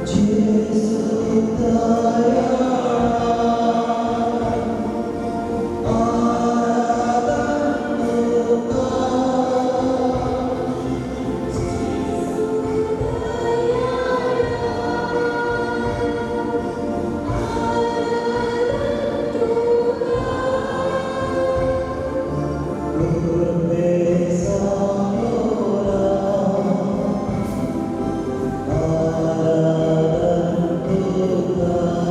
जेजू दयाळा, आराधन तुका. उर्बेसांगोरा, आराधन तुका.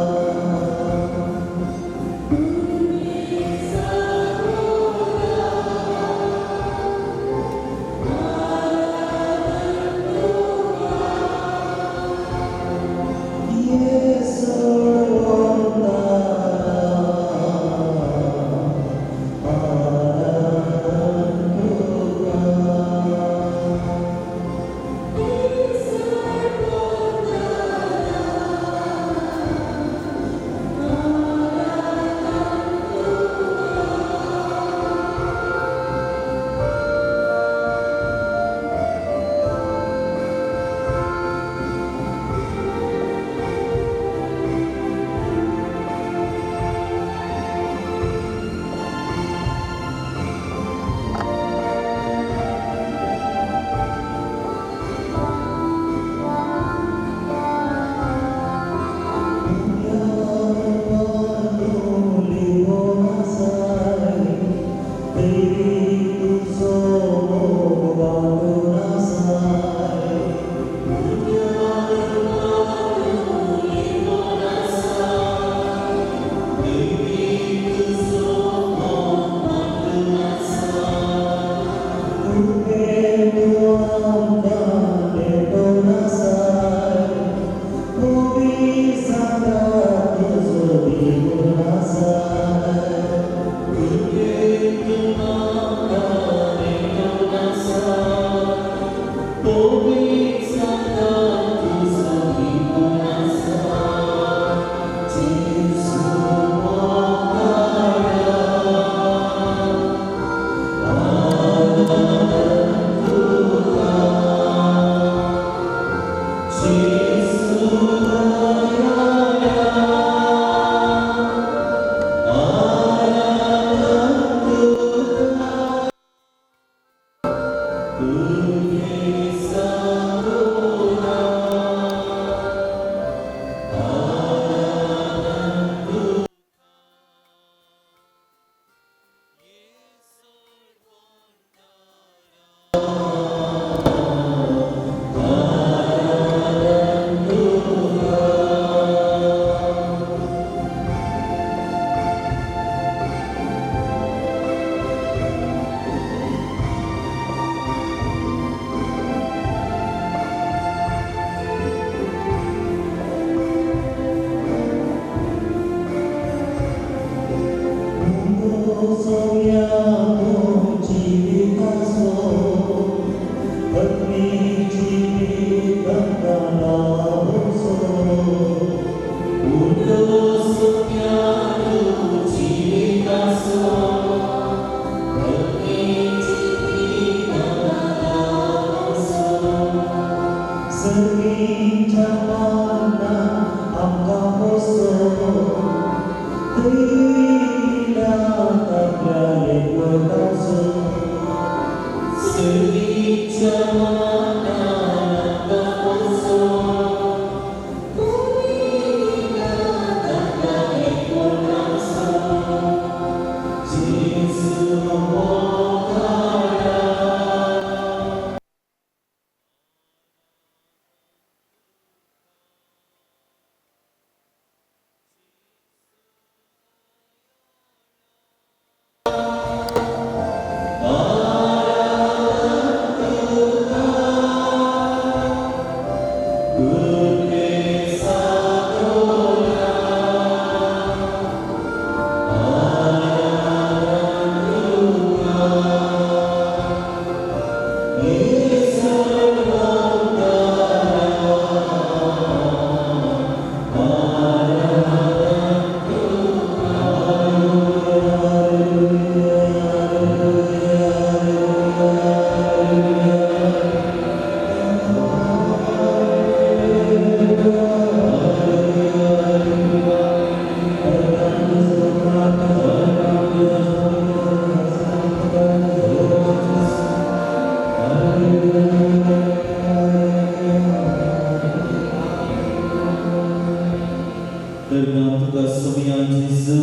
अर्गां तुका सोमया जेजू,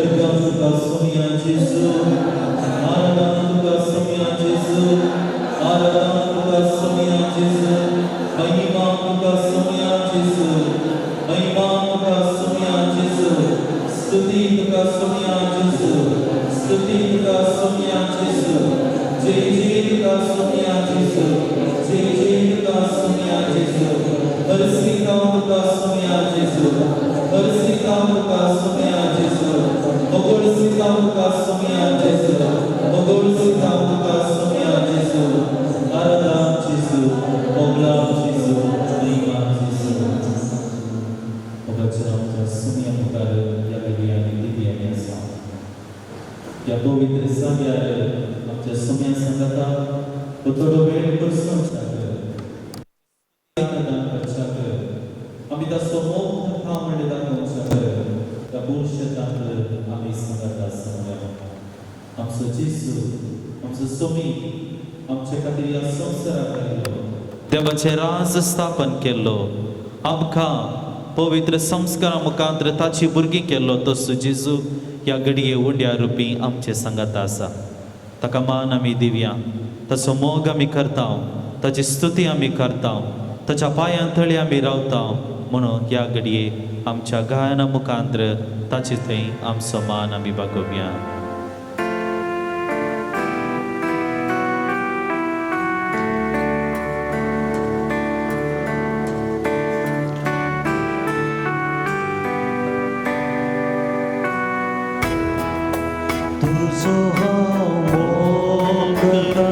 अर्गां तुका सोमया जेजू, आराधना तुका सोमया जेजू, आराधना तुका सोमया जेजू, महिमा तुका सोमया जेजू, महिमा तुका सोमया जेजू, स्तुती तुका सोमया जेजू, स्तुती तुका सोमया जेजू, जय जय तुका सोमया जेजू, जय जय तुका सोमया जेजू, हरसिका तुका सोमया जेजू, हरसिका तुका सोमया जेजू, मोगोळसिका तुका सोमया जेजू, मोगोळसिका तुका सोमया जेजू, आराधना जेजू, मोगला जेजू, महिमा जेजू. मोगाच्या आमच्या सोमया मुखार ह्या घडये आनी दिव्यांनी आसा. ह्या पवित्र जाग्यार आमच्या सोमया सांगाता थोडो वेळ बसोवच्याक, दान करच्याक, आमी ताचो मोग ताका म्हणलें दाखोवच्याक ह्या बुरशेतांत आमी सांगाता आसा. आमचो जेजू, आमचो सोमी आमचे खातीर ह्या संवसाराक आयलो, देवाचें राज स्थापन केल्लो, आमकां पवित्र संस्कारा मुखांत्र ताची भुरगीं केल्लो. तसो जेजू ह्या घडये उंड्या रुपी आमचे सांगाता आसा. ताका मान आमी दिवया, ताचो मोग आमी करता, ताची स्तुती आमी करता, ताच्या पांयां तळी आमी रावता. म्हणून ह्या घडये आमच्या गायना मुखांत्र ताचे थंय आमचो मान आमी बागोवया. तुझो हांव मोग करता,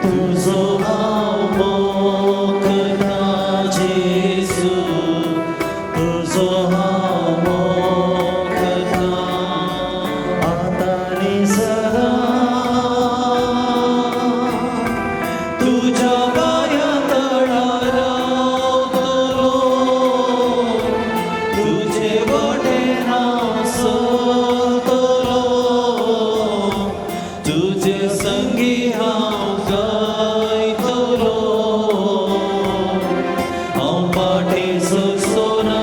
तुझो हांव मोग करता जेजू, तुझो हांव मोग करता आतां आनी सदां. तुज्या पांयां तळा रावतलो, तुजे वाटेन हांव चलतलो, तुजे संगी हांव गायतलो, हांव फाटीं सरचो ना.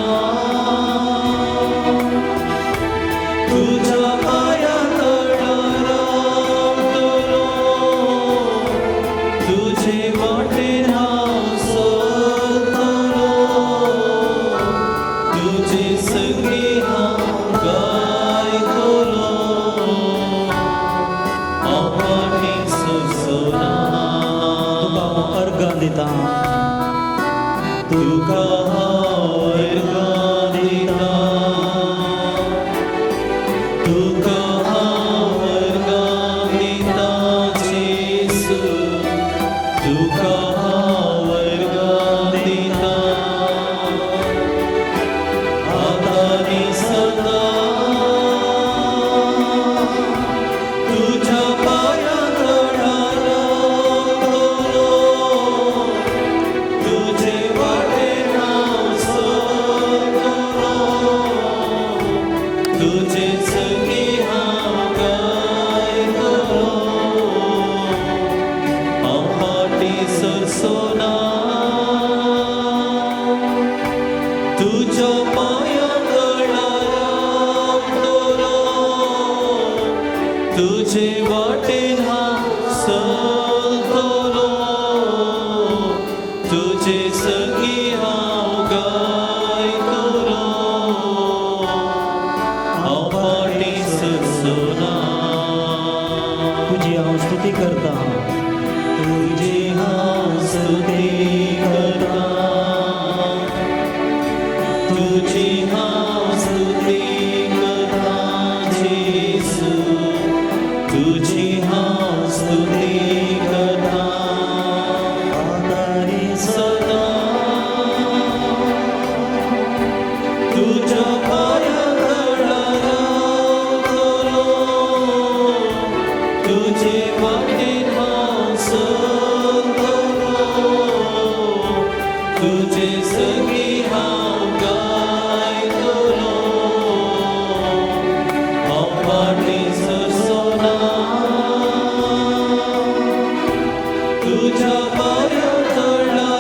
तुज्या पांयां तळा रावतलो, तुजे वाटेन हांव चलतलो, तुजे संगी हांव गायतलो, हांव फाटीं सरचो ना. तुका हांव अर्गां दिता, तुका हांव अर्गां दिता, तुका हांव अर्गां दिता जेजू, तुका हांव अर्गां दिता आतां आनी सदां. तुज्या पांयां तळा रावतलो, तुजे वाटेन हांव चलतलो, तुजे संगी हांव गायतलो, हांव फाटीं सरचो ना. तुज्या पांयां तळा रावतलो, तुजे वाटेन हांव चलतलो, तुजे संगी हांव गायतलो, हांव फाटीं सरचो ना. तुजी हांव स्तुती करता, तुजी हांव स्तुती करता, तुजी हांव स्तुती करता जेजू, तुजी हांव स्तुती करता आतां आनी सदां. तुज्या पांयां तळा रावतलो, तुजे वाटेन हांव चलतलो, तुजे संगी हांव गायतलो, हांव फाटीं सरचो ना. तुज्या पांयां तळा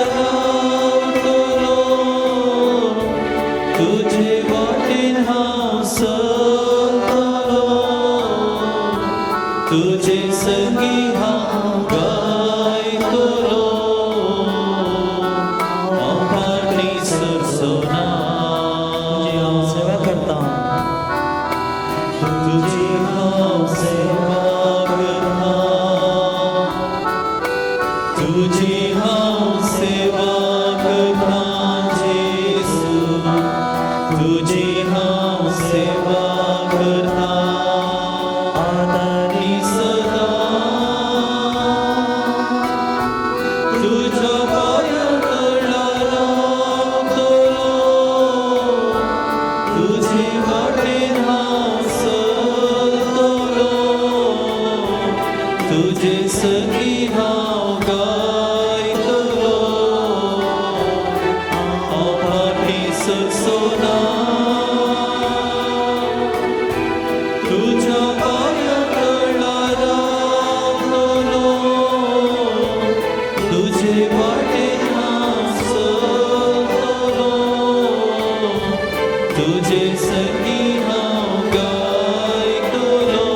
सखी हांव गायतलो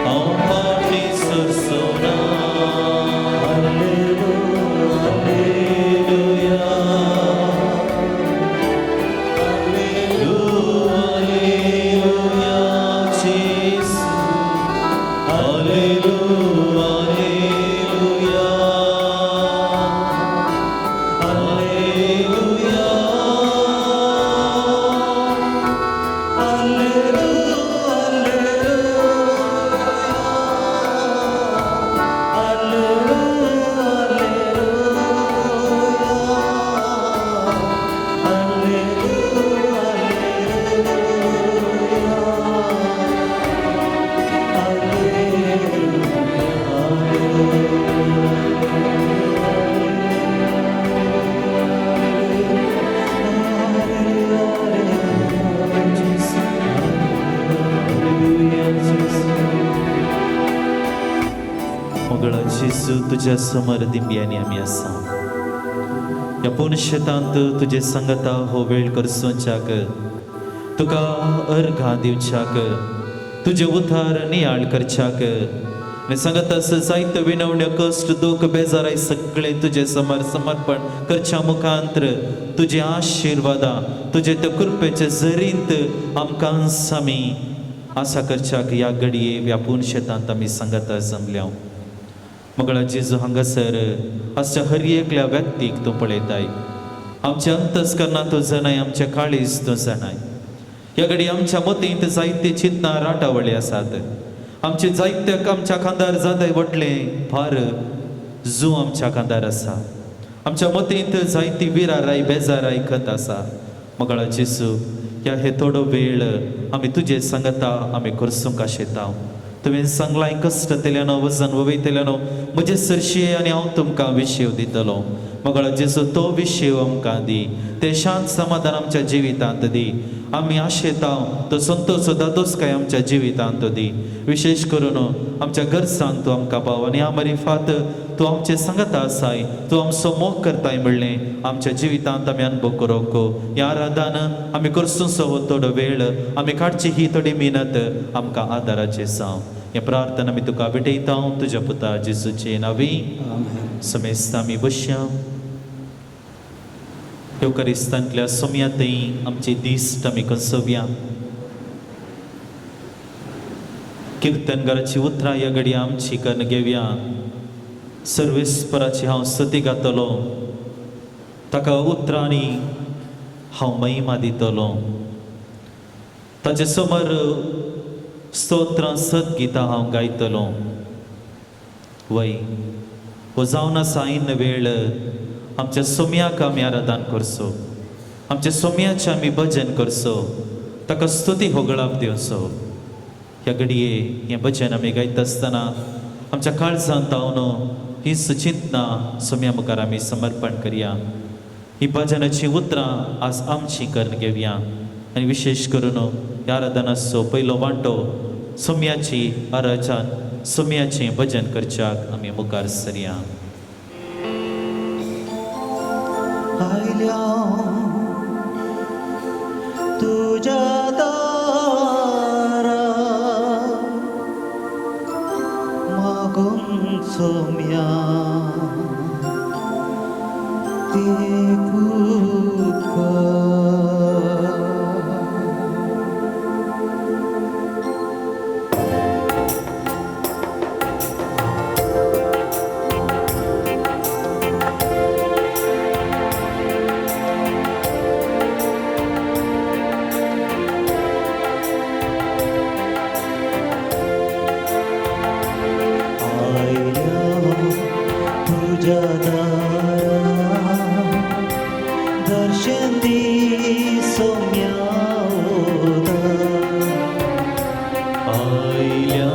हांव फाटीं सरचो ना. Hallelujah. Hallelujah, Jesu. Hallelujah, hallelujah. Hallelujah. मोगळा जेजू तुज्या समर दिंब्यांनी आमी आसा. ह्या पुनशेतांत तुजे सांगता हो वेळ करसोवच्याक तुका अर्घां दिवच्याक तुजे उतार नियाळ करच्याक आनी सांगता आसा जायते विनवण्यो कश्ट दुख बेजाराय सगळे तुजे समर समर्पण करच्या मुखांत्र तुजे आशिर्वादां तुजे त्या कृपेचे जरींत आमकां आमी आसा करच्याक ह्या घडये व्यापून शेतांत आमी सांगता जमल्या. मगळा जेजू हांगासर आसच्या हर एकल्या व्यक्तीक तूं पळयताय. आमच्या अंतस्करणां तूं जाणाय, आमच्या काळीज तूं जाणाय. ह्या घडी आमच्या मतींत जायते चिंतना राटावळी आसात. आमचे जायते आमच्या खांदार जाताय व्हडलें भार जू आमच्या खांदार आसा. आमच्या मतींत जायती विराराय बेजाराय खत आसा. मगळा जेजू ह्या हे थोडो वेळ आमी तुजे सांगता आमी करसूंक आशेता. तुवें सांगलां कश्ट तेल्यानो वजन वयतल्यानो म्हजे सरशी आनी हांव तुमकां विशेव दितलो. मगळा जेजू तो विशेव आमकां दी, तें शांत समाधान आमच्या जिवितांत दी. आमी आशेता तो संतोष दादोसकाय आमच्या जिवितांत दी. विशेश करून आमच्या गरजांक तूं आमकां पाव आनी आमरी फात तूं आमचे सांगता आसाय, तूं आमचो मोग करताय म्हणलें आमच्या जिवितांत आमी अनुभव करूंक. ह्या आराधान आमी करसूंचो हो थोडो वेळ आमी काडची ही थोडी मिनत आमकां आदाराचें जावं. हें प्रार्थना आमी तुका भेटयता तुज्या पुता जेजूचे नांवी. समेस्त आमी बसया. येवकारिस्तांतल्या सोम्यांतय आमची दिश्ट आमी कसोवया. किर्तनगाराची उतरां ह्या घडये आमची कन्न घेवया. सर्वेस्पराची हांव सती गातलो, ताका उतरांनी हांव महिमा दितलो. ताचे समोर स्तोत्रां सत गितां हांव गायतलो. वय हो जावन आसा ऐन वेळ आमच्या सोम्याक आमी आराधन करचो, आमच्या सोम्याचें आमी भजन करचो, ताका स्तुती होगळाप दिवचो. ह्या घडये हें भजन आमी गायता आसतना आमच्या काळजांत जावन ही चिंतना सोम्या मुखार आमी समर्पण करया. ही भजनाचीं उतरां आज आमचीं करून घेवया आनी विशेश करून ह्या आराधनाचो पयलो वांटो सोम्याची आराधन सोम्याचें भजन करच्याक आमी मुखार सरया. आयल्या तुज्या दारा मागून सोम्या आयल्या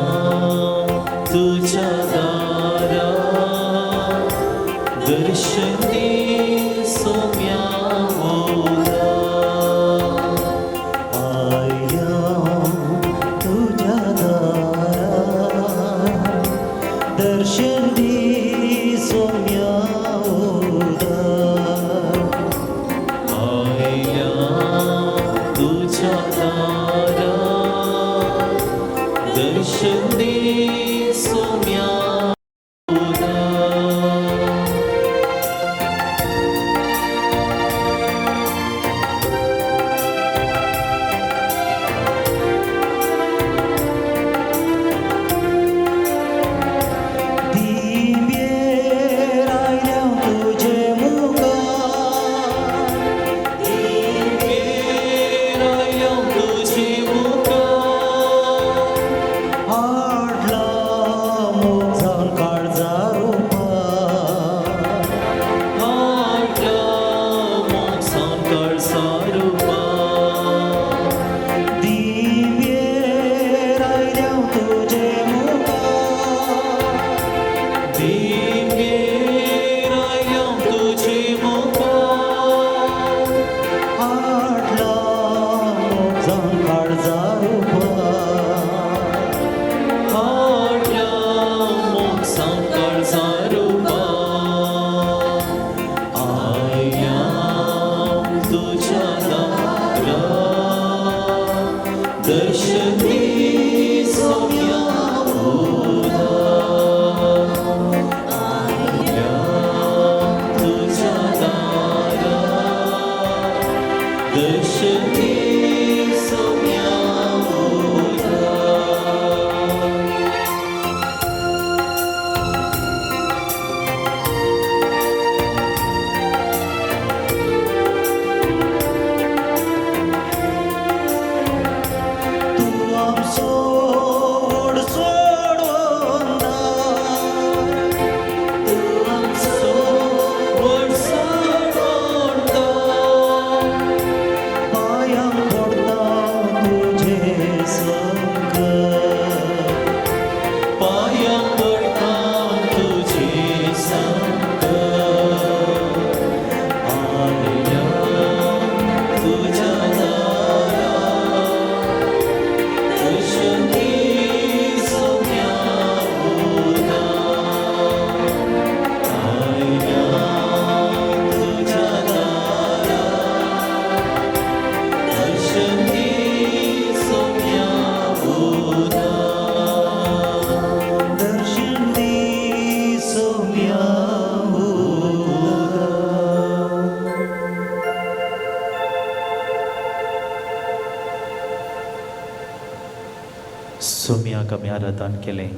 सोम्याक आमी आराधन केलें,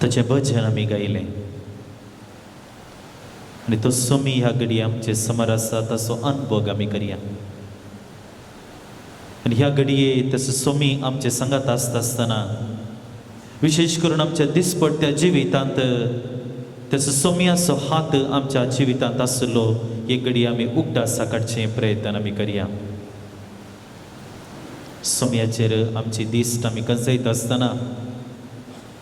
ताचें भजन आमी गायलें आनी तो सोमी ह्या घडये आमचे समर आसा ताचो अनुभोग आमी करया. आनी ह्या घडये तसो सोमी आमचे सांगात आसता आसतना विशेश करून आमच्या दिसपट्ट्या जिवितांत तसो सोमयाचो हात आमच्या जिवितांत आसलो हे घडये आमी उगडासा काडचें प्रयत्न आमी करया. सोमयाचेर आमची दिश्ट आमी कंजयत आसतना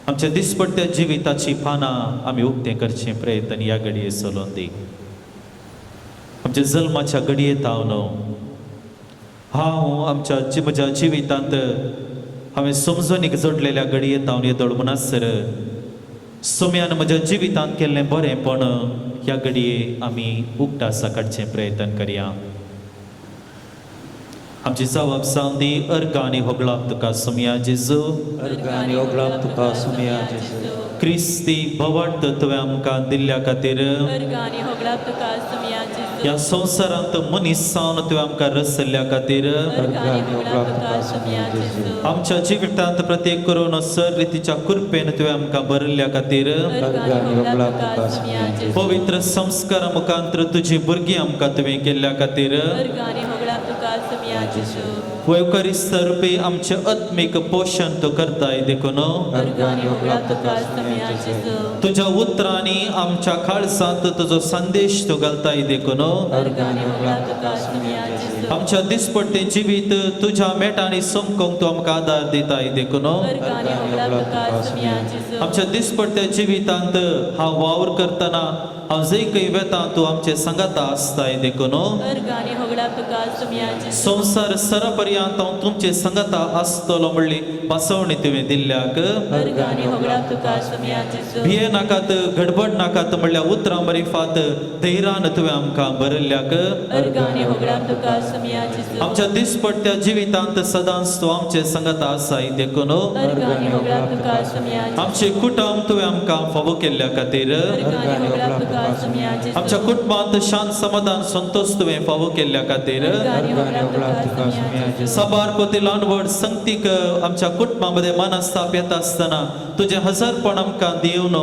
आमच्या दिसपट्ट्या जिविताची पानां आमी उक्तें करचें प्रयत्न ह्या घडये चलोवन दी. आमच्या जल्माच्या घडये तावन हांव आमच्या म्हज्या जिवितांत हांवें समजणीक जोडलेल्या घडये तावन येदोळ म्हणसर सोम्यान म्हज्या जिवितांत केल्लें बरेंपण ह्या घडये आमी उगडासा काडचें प्रयत्न करया. आमची जबाब जावन दी अर्गां आनी होगळाप तुका सोमया जेजू. अर्गां आनी होगळाप तुका सोमया जेजू. क्रिस्ती भवार्थ तुवें आमकां दिल्ल्या खातीर अर्गां आनी होगळाप तुका सोमया जेजू. ह्या संवसारांत मनीस जावन तुवें आमकां रसल्ल्या खातीर अर्गां आनी होगळाप तुका सोमया जेजू. आमच्या जिवितांत प्रत्येक करून सर रितीच्या कृपेन तुवें आमकां भरिल्ल्या खातीर अर्गां आनी होगळाप तुका सोमया जेजू. पवित्र संस्कारा मुखांत्र तुजी भुरगीं आमकां तुवें केल्ल्या खातीर अर्गां आनी होगळाप तुका सोमया जेजू. वैवकरिस्त रुपी आमचें आत्मीक पोशण तूं करताय देखून अर्गां आनी होगळाप तुका सोमया जेजू. तुज्या उतरांनी आमच्या काळजांत तुजो संदेश तूं घालताय देखून अर्गां आनी होगळाप तुका सोमया जेजू. आमच्या दिसपट्टें जिवीत तुज्या मेटांनी चमकोवंक तूं आमकां आदार दिताय देखून अर्गां आनी होगळाप तुका सोमया जेजू. आमच्या दिसपट्ट्या जिवितांत हांव वावर करतना हांव जंय खंय वेता तूं आमचे सांगाता आसताय देखून अर्गां आनी होगळाप तुका सोमया जेजू. संवसार सरापर्यंत हांव तुमचे सांगाता आसतलो म्हणली बसवणी तुवें दिल्ल्याक अर्गां आनी होगळाप तुका सोमया जेजू. भिये नाकात गडबड नाकात म्हणल्या उतरां मरिफात धैरान तुवें आमकां बरयल्ल्याक अर्गां आनी होगळाप तुका सोमया जेजू. आमच्या दिसपट्ट्या जिवितांत सदांच तूं आमचे सांगाता आसाय देखून अर्गां आनी होगळाप तुका सोमया जेजू. आमचे कुटुंब तुवें आमकां फावो केल्ल्या खातीर अर्गां आनी होगळाप तुका सोमया जेजू. आमच्या कुटुंबांत शांत समाधान संतोष तुवें फावो केल्ल्या खातीर अर्गां आनी होगळाप तुका सोमया जेजू. सबारपती ल्हान व्हड संगतीक आमच्या कुटुंबामध्ये मनस्ताप येता आसतना तुजें हजारपण आमकां दिवन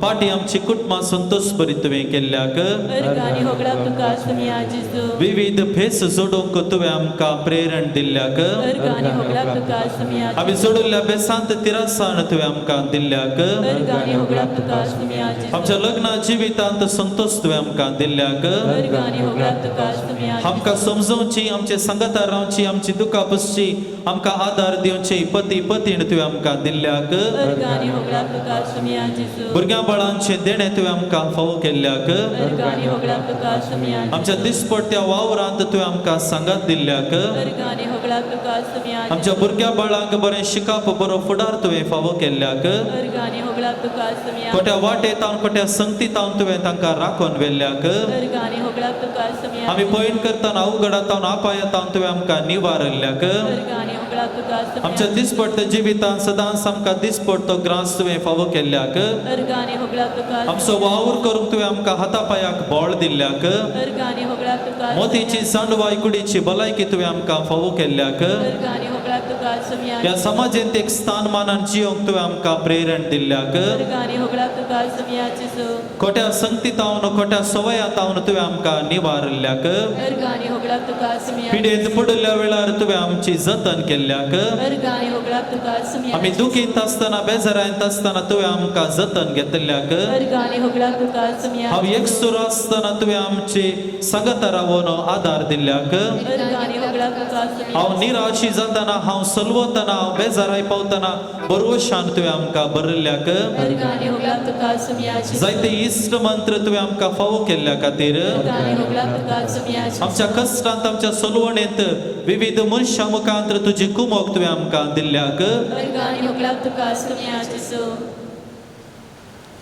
पाटी आमची कुटुंबां संतोष बरी तुवें केल्ल्याक अर्गां आनी होगळाप तुका सोमया जेजू. विविध भेस जोडूंक तुवें आमकां प्रेरण दिल्ल्याक अर्गां आनी होगळाप तुका सोमया आमी जेजू. जोडिल्ल्या बेसांत तिरासान तुवें आमकां दिल्ल्याक अर्गां आनी होगळाप तुका सोमया जेजू. आमच्या लग्ना जिवितांत संतोष तुवें आमकां दिल्ल्याक अर्गां आनी होगळाप तुका सोमया जेजू. आमकां समजोवची आमचे सांगाता रावची आमची दुखां पुसची आमकां आदार दिवची पती पतीण तुवें आमकां दिल्ल्याक अर्गां आनी होगळाप तुका सोमया जेजू. भुरग्यां बाळांचें देणें तुवें आमकां फावो केल्ल्याक अर्गां आनी होगळाप तुका सोमया जेजू. आमच्या दिसपट्ट्या वावरांत तुवें आमकां सांगात दिल्ल्याक अर्गां आनी होगळाप तुका सोमया जेजू. आमच्या भुरग्या बाळांक बरें शिकप बरो फुडार तुवें फावो केल्ल्याक अर्गां आनी होगळाप तुका सोमया खोट्या वाटेतावन खोट्या संगतीतावन तुवें तांकां राखून व्हेल्ल्याक अर्गां आनी होगळाप तुका सोमया आमी पयण करतना अवघडातावन अपायतावन तुवें आमकां निवारल्ल्याक अर्गां आनी होगळाप तुका सोमया आमच्या दिसपट्ट्या जिवितांत सदांच आमकां दिसपट्टो ग्रास तुवें फावो केल्ल्याक अर्गां आनी होगळाप तुका आमचो वावर करूंक तुवें आमकां हातापायाक बळ दिल्ल्याक अर्गां आनी होगळाप तुका मोतीची जाणवाय कुडीची भलायकी तुवें आमकां फावो केल्ल्याक अर्गां आनी होगळाप तुका सोमया ह्या समाजेंत एक स्थानमानान जियोंक तुवें आमकां प्रेरण दिल्ल्याक अर्गां आनी होगळाप तुका सोमया जेजू. खोट्या संगतीतावन खोट्या सवयातावन तुवें आमकां निवारल्ल्याक अर्गां आनी होगळाप तुका सोमया पिडेंत पडिल्ल्या वेळार तुवें आमची जतन केल्ल्याक अर्गां आनी होगळाप तुका सोमया आमी दुखींत आसतना बेजारांत आसतना तुवें आमकां जतन घेतल्याक अर्गां आनी होगळाप तुका सोमया हांव एकसुरो आसतना तुवें आमची सांगाता रावन आदार दिल्ल्याक अर्गां आनी होगळाप तुका सोमया हांव निराशी जातना हांव सलवतना हांव बेजाराय पावतना बरोशान तुवें आमकां बरयल्ल्याक अर्गां आनी होगळाप तुका सोमया जेजू. जायते इश्ट मंत्र तुवें आमकां फावो केल्ल्या खातीर अर्गां आनी होगळाप तुका सोमया जेजू. आमच्या कश्टांत आमच्या सलवणेंत विविध मनशां मुखांत तुजी कुमोक तुवें आमकां दिल्ल्याक अर्गां आनी होगळाप तुका सोमया जेजू.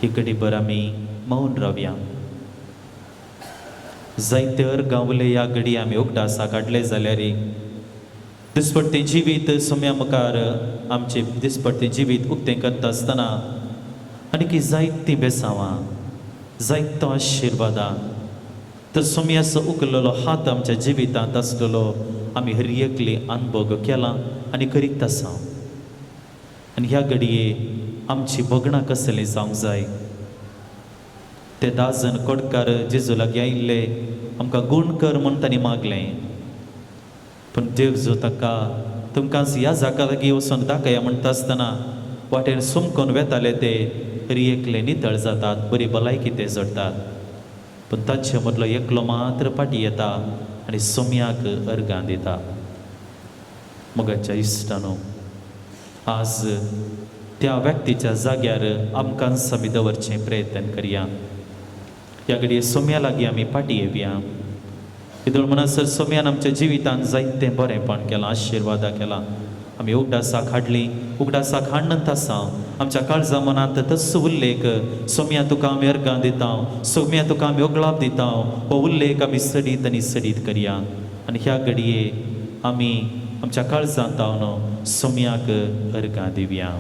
ही घडीभर आमी मौन रावया. जायते अर्गां उलय ह्या घडी आमी उगडासा काडले जाल्यार दिसपट्टें जिवीत सोम्या मुखार आमचें दिसपट्टें जिवीत उक्तें करता आसतना आनी जायतीं बेसांवां जायतो आशिर्वादां तर सोम्याचो उखललो हात आमच्या जिवितांत आसलेलो आमी हर एकली अनुभोग केला आनी करीत आसा. आनी ह्या घडये आमची भोगणां कसलीं जावंक जाय. ते 10 जण कोटकार जेजू लागीं आयिल्ले, आमकां गूण कर म्हूण तांणी मागलें. पूण जेजू ताका तुमकां ह्या जाका लागीं वचून दाखया म्हणटा आसतना वाटेर सुमकोन वेताले ते रियेकले नितळ जातात, बरी भलायकी ते जोडटात. पूण तांचे मदलो एकलो मात्र फाटीं येता आनी सोम्याक अर्गां दिता. मोगाच्या इश्टानो, आज त्या व्यक्तीच्या जाग्यार आमकां आमी दवरचें प्रयत्न करया. ह्या घडये सोम्या लागीं आमी फाटीं येवया. येदोळ म्हणसर सोम्यान आमच्या जिवितांत जायतें बरेंपण केलां, आशिर्वादां केलां. आमी उगडासाक हाडली, उगडासाक हाडनत आसा आमच्या काळजा मनांत तस उल्लेख, सोम्या तुका आमी अर्गां दिता, सोम्या तुका आमी ओगळाप दिता, हो उल्लेख आमी सडीत आनी सडीत करया. आनी ह्या घडये आमी आमच्या काळजांत जावन सोम्याक अर्गां दिवया.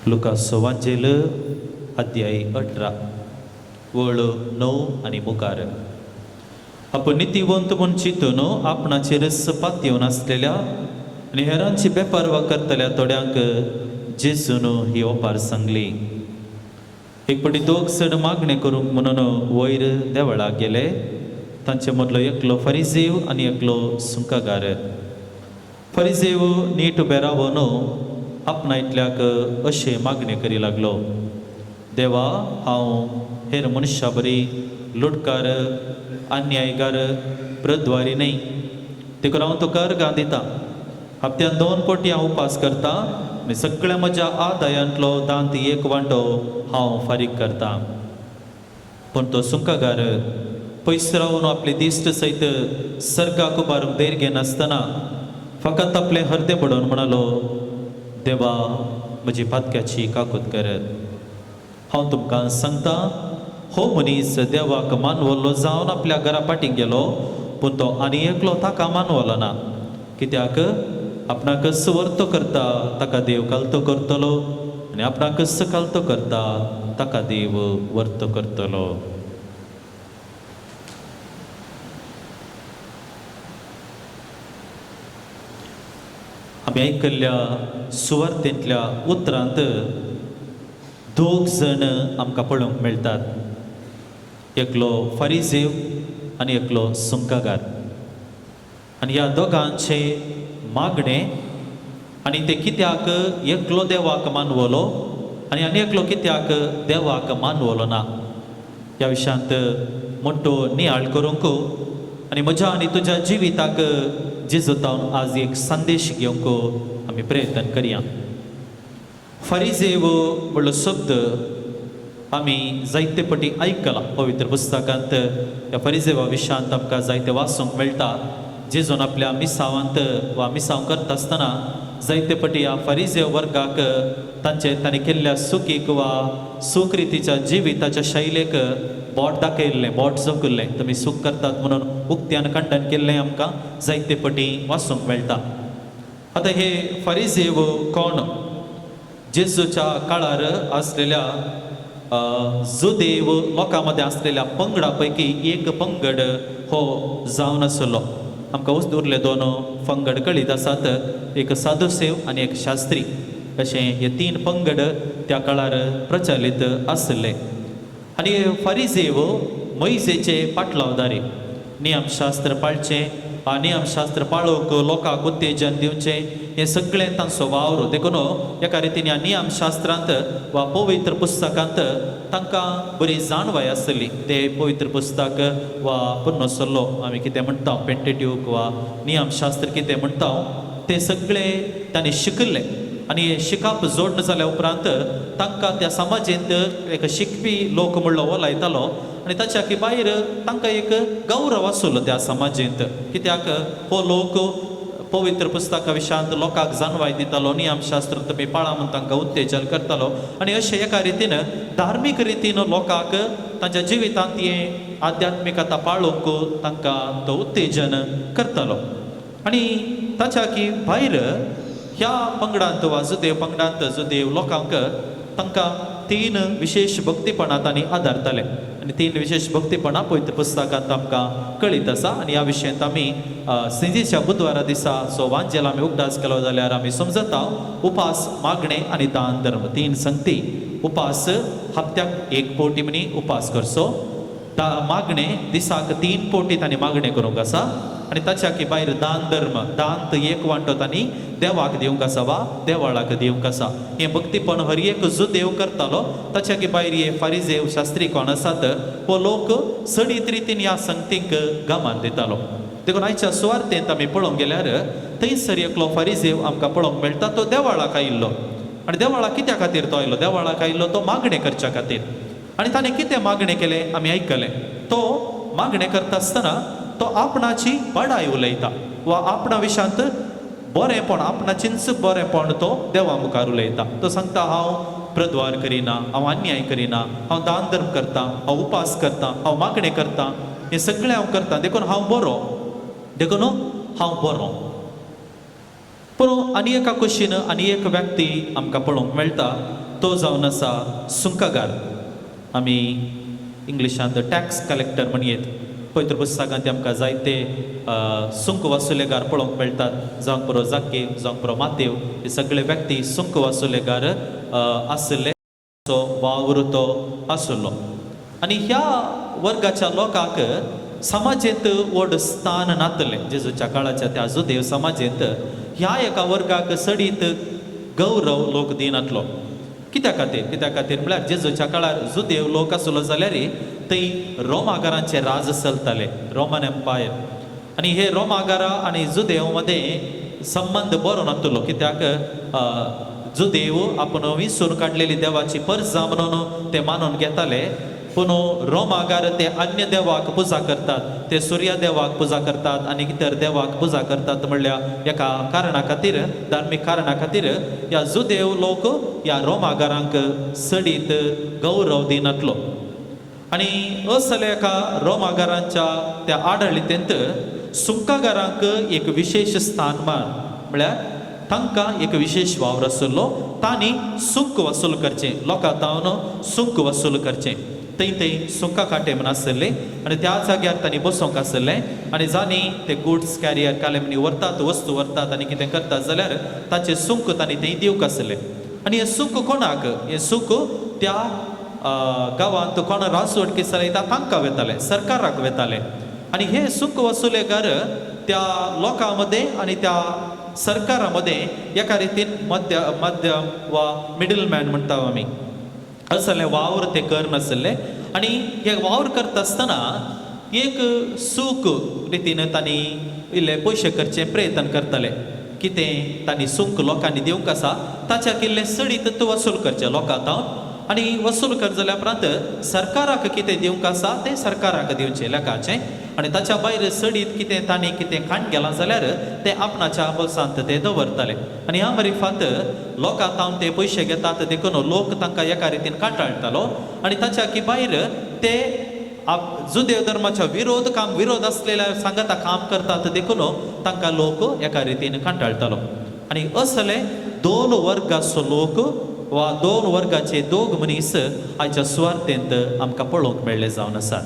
लुकास अध्याय 18 वळ 9 आनी मुखार. आपण नितीवंत म्हूण चिंतून आपणाचेर पात येवन आसलेल्या आनी हेरांची बेपारवा करतल्या थोड्यांक जेजून ही ओपार सांगली. एक फावटी दोग चड मागणें करूंक म्हणून वयर देवळाक गेले. तांचे मदलो एकलो फरिजेव आनी एकलो सुंकागार. फरिजेव नीट उबे रावन आपणा इतल्याक अशें मागणें करी लागलो, देवा हांव हेर मनशां बरी लुटकार, अन्यायकार, प्रद्वारी न्हय, देखून हांव तुका अर्गां दिता. हप्त्यान 2 फावटी हांव उपास करता आनी सगळ्या म्हज्या आदायांतलो दांत एक वांटो हांव फारीक करता. पूण तो सुंकागार पयस रावन आपली दिश्ट सयत सर्गाक उबारूंक धैर्य घेनासतना फकत आपलें हर्दें बडोवन म्हणालो, देवा म्हजी पातक्याची काकूत करत. हांव तुमकां सांगता, हो मनीस देवाक मानवल्लो जावन आपल्या घरा फाटीं गेलो, पूण तो आनी एकलो ताका मानवलो ना. कित्याक आपणाकच वर्तो करता ताका देव कालतो करतलो आनी आपणाकच कालतो करता ताका देव वर्तो करतलो. आमी आयकल्ल्या सुवार्तेंतल्या उतरांत दोग जण आमकां पळोवंक मेळटात, एकलो फारीजेव आनी एकलो सुंकागार. आनी ह्या दोगांचें मागणें आनी ते कित्याक एकलो देवाक मानवलो आनी आनी एकलो कित्याक देवाक मानवलो ना ह्या विशयांत मोटो नियाळ करूंक आनी म्हज्या आनी तुज्या जिविताक जेजूतावन आज एक संदेश घेवंक आमी प्रयत्न करया. फारीजेव म्हणलो शब्द आमी जायते पटी आयकला. पवित्र पुस्तकांत ह्या फारीजेवा विशयांत आमकां जायते वाचूंक मेळटा. जेजून आपल्या मिसावांत वा मिसांव करता आसतना जायते पटी ह्या फारीजेव वर्गाक तांचे तांणी केल्ल्या सुकीक वा सुखरितीच्या जिविताच्या शैलेक बोट दाखयल्लें, बोट जोखिल्लें, तुमी सूख करतात म्हणून उक्त्यान खंडन केल्लें आमकां जायते पटी वाचूंक मेळटा. आतां हे फारीजेव कोण? जेजूच्या काळार आसलेल्या जुदेव लोकां मदें आसलेल्या पंगडा पैकी एक पंगड हो जावन आसलो. आमकां उरले दोन पंगड कळीत आसात, एक साधुसेव आनी एक शास्त्री, अशें हे तीन पंगड त्या काळार प्रचलीत आसले. आनी फारीजेव मैजेचे पाटलावदारी, नियमशास्त्र पाळचें, नियमशास्त्र पाळोवंक लोकांक उत्तेजन दिवचें, हें सगळें तांचो वावर. देखून एका रितीन ह्या नियमशास्त्रांत वा पवित्र पुस्तकांत तांकां बरी जाणवाय आसली. ते पवित्र पुस्तक वा पुन्नो सल्लो आमी कितें म्हणटा, पेंटेट्यूक वा नियमशास्त्र कितें म्हणटा, ते सगळें तांणी शिकिल्लें. आनी शिकप जोडण जाल्या उपरांत तांकां त्या समाजेंत एक शिकपी लोक म्हणलो वलायतालो आनी ताच्या भायर तांकां एक गौरव आसलो त्या समाजेंत. कित्याक हो लोक पवित्र पुस्तका विशयांत लोकांक जाणवाय दितालो, नियमशास्त्र तुमी पाळा म्हूण तांकां उत्तेजन करतालो. आनी अशें एका रितीन धार्मीक रितीन लोकांक तांच्या जिवितांत हें आध्यात्मिकता पाळोवंक तांकां तो उत्तेजन करतालो. आनी ताच्या की भायर ह्या पंगडांत वा जुदेव पंगडांत जुदेव लोकांक तांकां तीन विशेश भक्तीपणां तांणी आदारताले. आनी तीन विशेश भक्तीपणां पवित्र पुस्तकांत आमकां कळीत आसा. आनी ह्या विशयांत आमी सिंजीच्या बुधवारा दिसा सो वांजेल आमी उगडास केलो जाल्यार आमी समजता उपास, मागणें आनी दान धर्म, तीन संगती. उपास हप्त्याक एक पोटी म्हणी उपास करचो, मागणें दिसाक 3 पोटी तांणी मागणें करूंक आसा, आनी ताच्या की भायर दान धर्म, दान एक वांटो तांणी देवाक दिवंक आसा वा देवाळाक दिवंक आसा. हें भक्तीपण हर एक जुदेव करतालो. ताच्या की भायर हे फारीजेव शास्त्री कोण आसात हो लोक सडीत रितीन ह्या संगतींक गमान दितालो. देखून आयच्या सुवार्तेंत आमी पळोवंक गेल्यार थंयसर एकलो फारीजेव आमकां पळोवंक मेळटा, तो देवाळाक आयिल्लो. आनी देवाळाक कित्या खातीर तो आयलो? देवाळाक आयिल्लो तो मागणें करच्या खातीर. आनी ताणें कितें मागणें केलें आमी आयकलें. तो मागणें करता आसतना तो आपणाची बडाय उलयता वा आपणा विशयांत बरेंपण, आपणाचींच बरेंपण तो देवा मुखार उलयता. तो सांगता, हांव प्रद्वार करिना, हांव अन्याय करिना, हांव दान धर्म करता, हांव उपास करता, हांव मागणें करता, हें सगळें हांव करता, देखून हांव बरो, देखून हांव बरो. पूण आनी एका कुशीन आनी एक व्यक्ती आमकां पळोवंक मेळटा, तो जावन आसा सुंकागार. आमी इंग्लिशांत टॅक्स कलेक्टर म्हणयेत. पवित्र पुस्तकांत आमकां जायते सुंक वसुलेगार पळोवंक मेळटात, जावंक पुरो जाकेव, जावंक पुरो मातेव, हे सगळे व्यक्ती सुंक वसुलेगार आशिल्ले, वावर तो आशिल्लो. आनी ह्या वर्गाच्या लोकांक समाजेंत व्हड स्थान नातलें. जेजूच्या काळाच्या त्या जुदेव समाजेंत ह्या एका वर्गाक सडीत गौरव लोक दिनातलो. कित्या खातीर? कित्या खातीर म्हळ्यार जेजूच्या काळार जुदेव लोक आसलो जाल्यार थंय रोमागारांचे राज चलताले, रोमन एम्पायर. आनी हे रोमागारा आनी जुदेव मदें संबंद बरो नातलो. कित्याक जुदेव आपूण विसरून काडलेली देवाची परजा म्हणून ते मानून घेताले, पूण रोमागार ते अन्य देवाक पुजा करतात, ते सूर्य देवाक पुजा करतात आनी इतर देवाक पुजा करतात म्हणल्यार एका कारणा खातीर, धार्मीक कारणा खातीर ह्या जुदेव लोक ह्या रोमागारांक चडीत गौरव दिनातलो. आनी असल्या एका रोमागारांच्या त्या आडळीतेंत सुंकागारांक एक विशेश स्थानमान, म्हळ्यार तांकां एक विशेश वावर आशिल्लो. तांणी सुंक वसूल करचें, लोकां तावन सुंक वसूल करचें. थंय थंय सुंका कांटे म्हण आसले आनी त्या जाग्यार तांणी बसोंक आसलें आनी जांणी ते गुड्स कॅरियर कालेमनी व्हरतात, वस्तू व्हरतात आनी कितें करतात जाल्यार ताचें सुंक तांणी थंय दिवंक आसलें. आनी हें सुंक कोणाक? हें सुंक त्या गांवांत कोण राजवटकी चलयता तांकां वेतालें, सरकाराक वेतालें. आनी हे सुंक वसुलेकार त्या लोकां मदें आनी त्या सरकारा मदें एका रितीन मध्य मध्यम वा मिडलमॅन म्हणटा आमी असले वावर ते करनासले. आनी हे वावर करता आसतना एक सूख रितीन तांणी इल्ले पयशे करचें प्रयत्न करताले. कितें तांणी सूख लोकांनी दिवंक आसा ताच्या किल्ले चडीत वसूल करचें लोकां तावन, आनी वसूल कर जाल्या उपरांत सरकाराक कितें दिवंक आसा तें सरकाराक दिवचें लेखाचें, आनी ताच्या भायर चडीत कितें तांणी कितें खाण गेलां जाल्यार तें आपणाच्या बोल्सांत ते दवरताले. आनी ह्या मरिफात लोकां तावन ते पयशे घेतात देखून लोक तांकां एका रितीन कांटाळटालो आनी ताच्या की भायर ते जुदेव धर्माच्या विरोध काम विरोध आसलेल्या सांगाता काम करतात देखून तांकां लोक एका रितीन कांटाळटालो. आनी असले दोन वर्गाचो लोक वा दोन वर्गाचे दोग मनीस आयच्या सुवार्थेंत आमकां पळोवंक मेळ्ळे जावन आसात.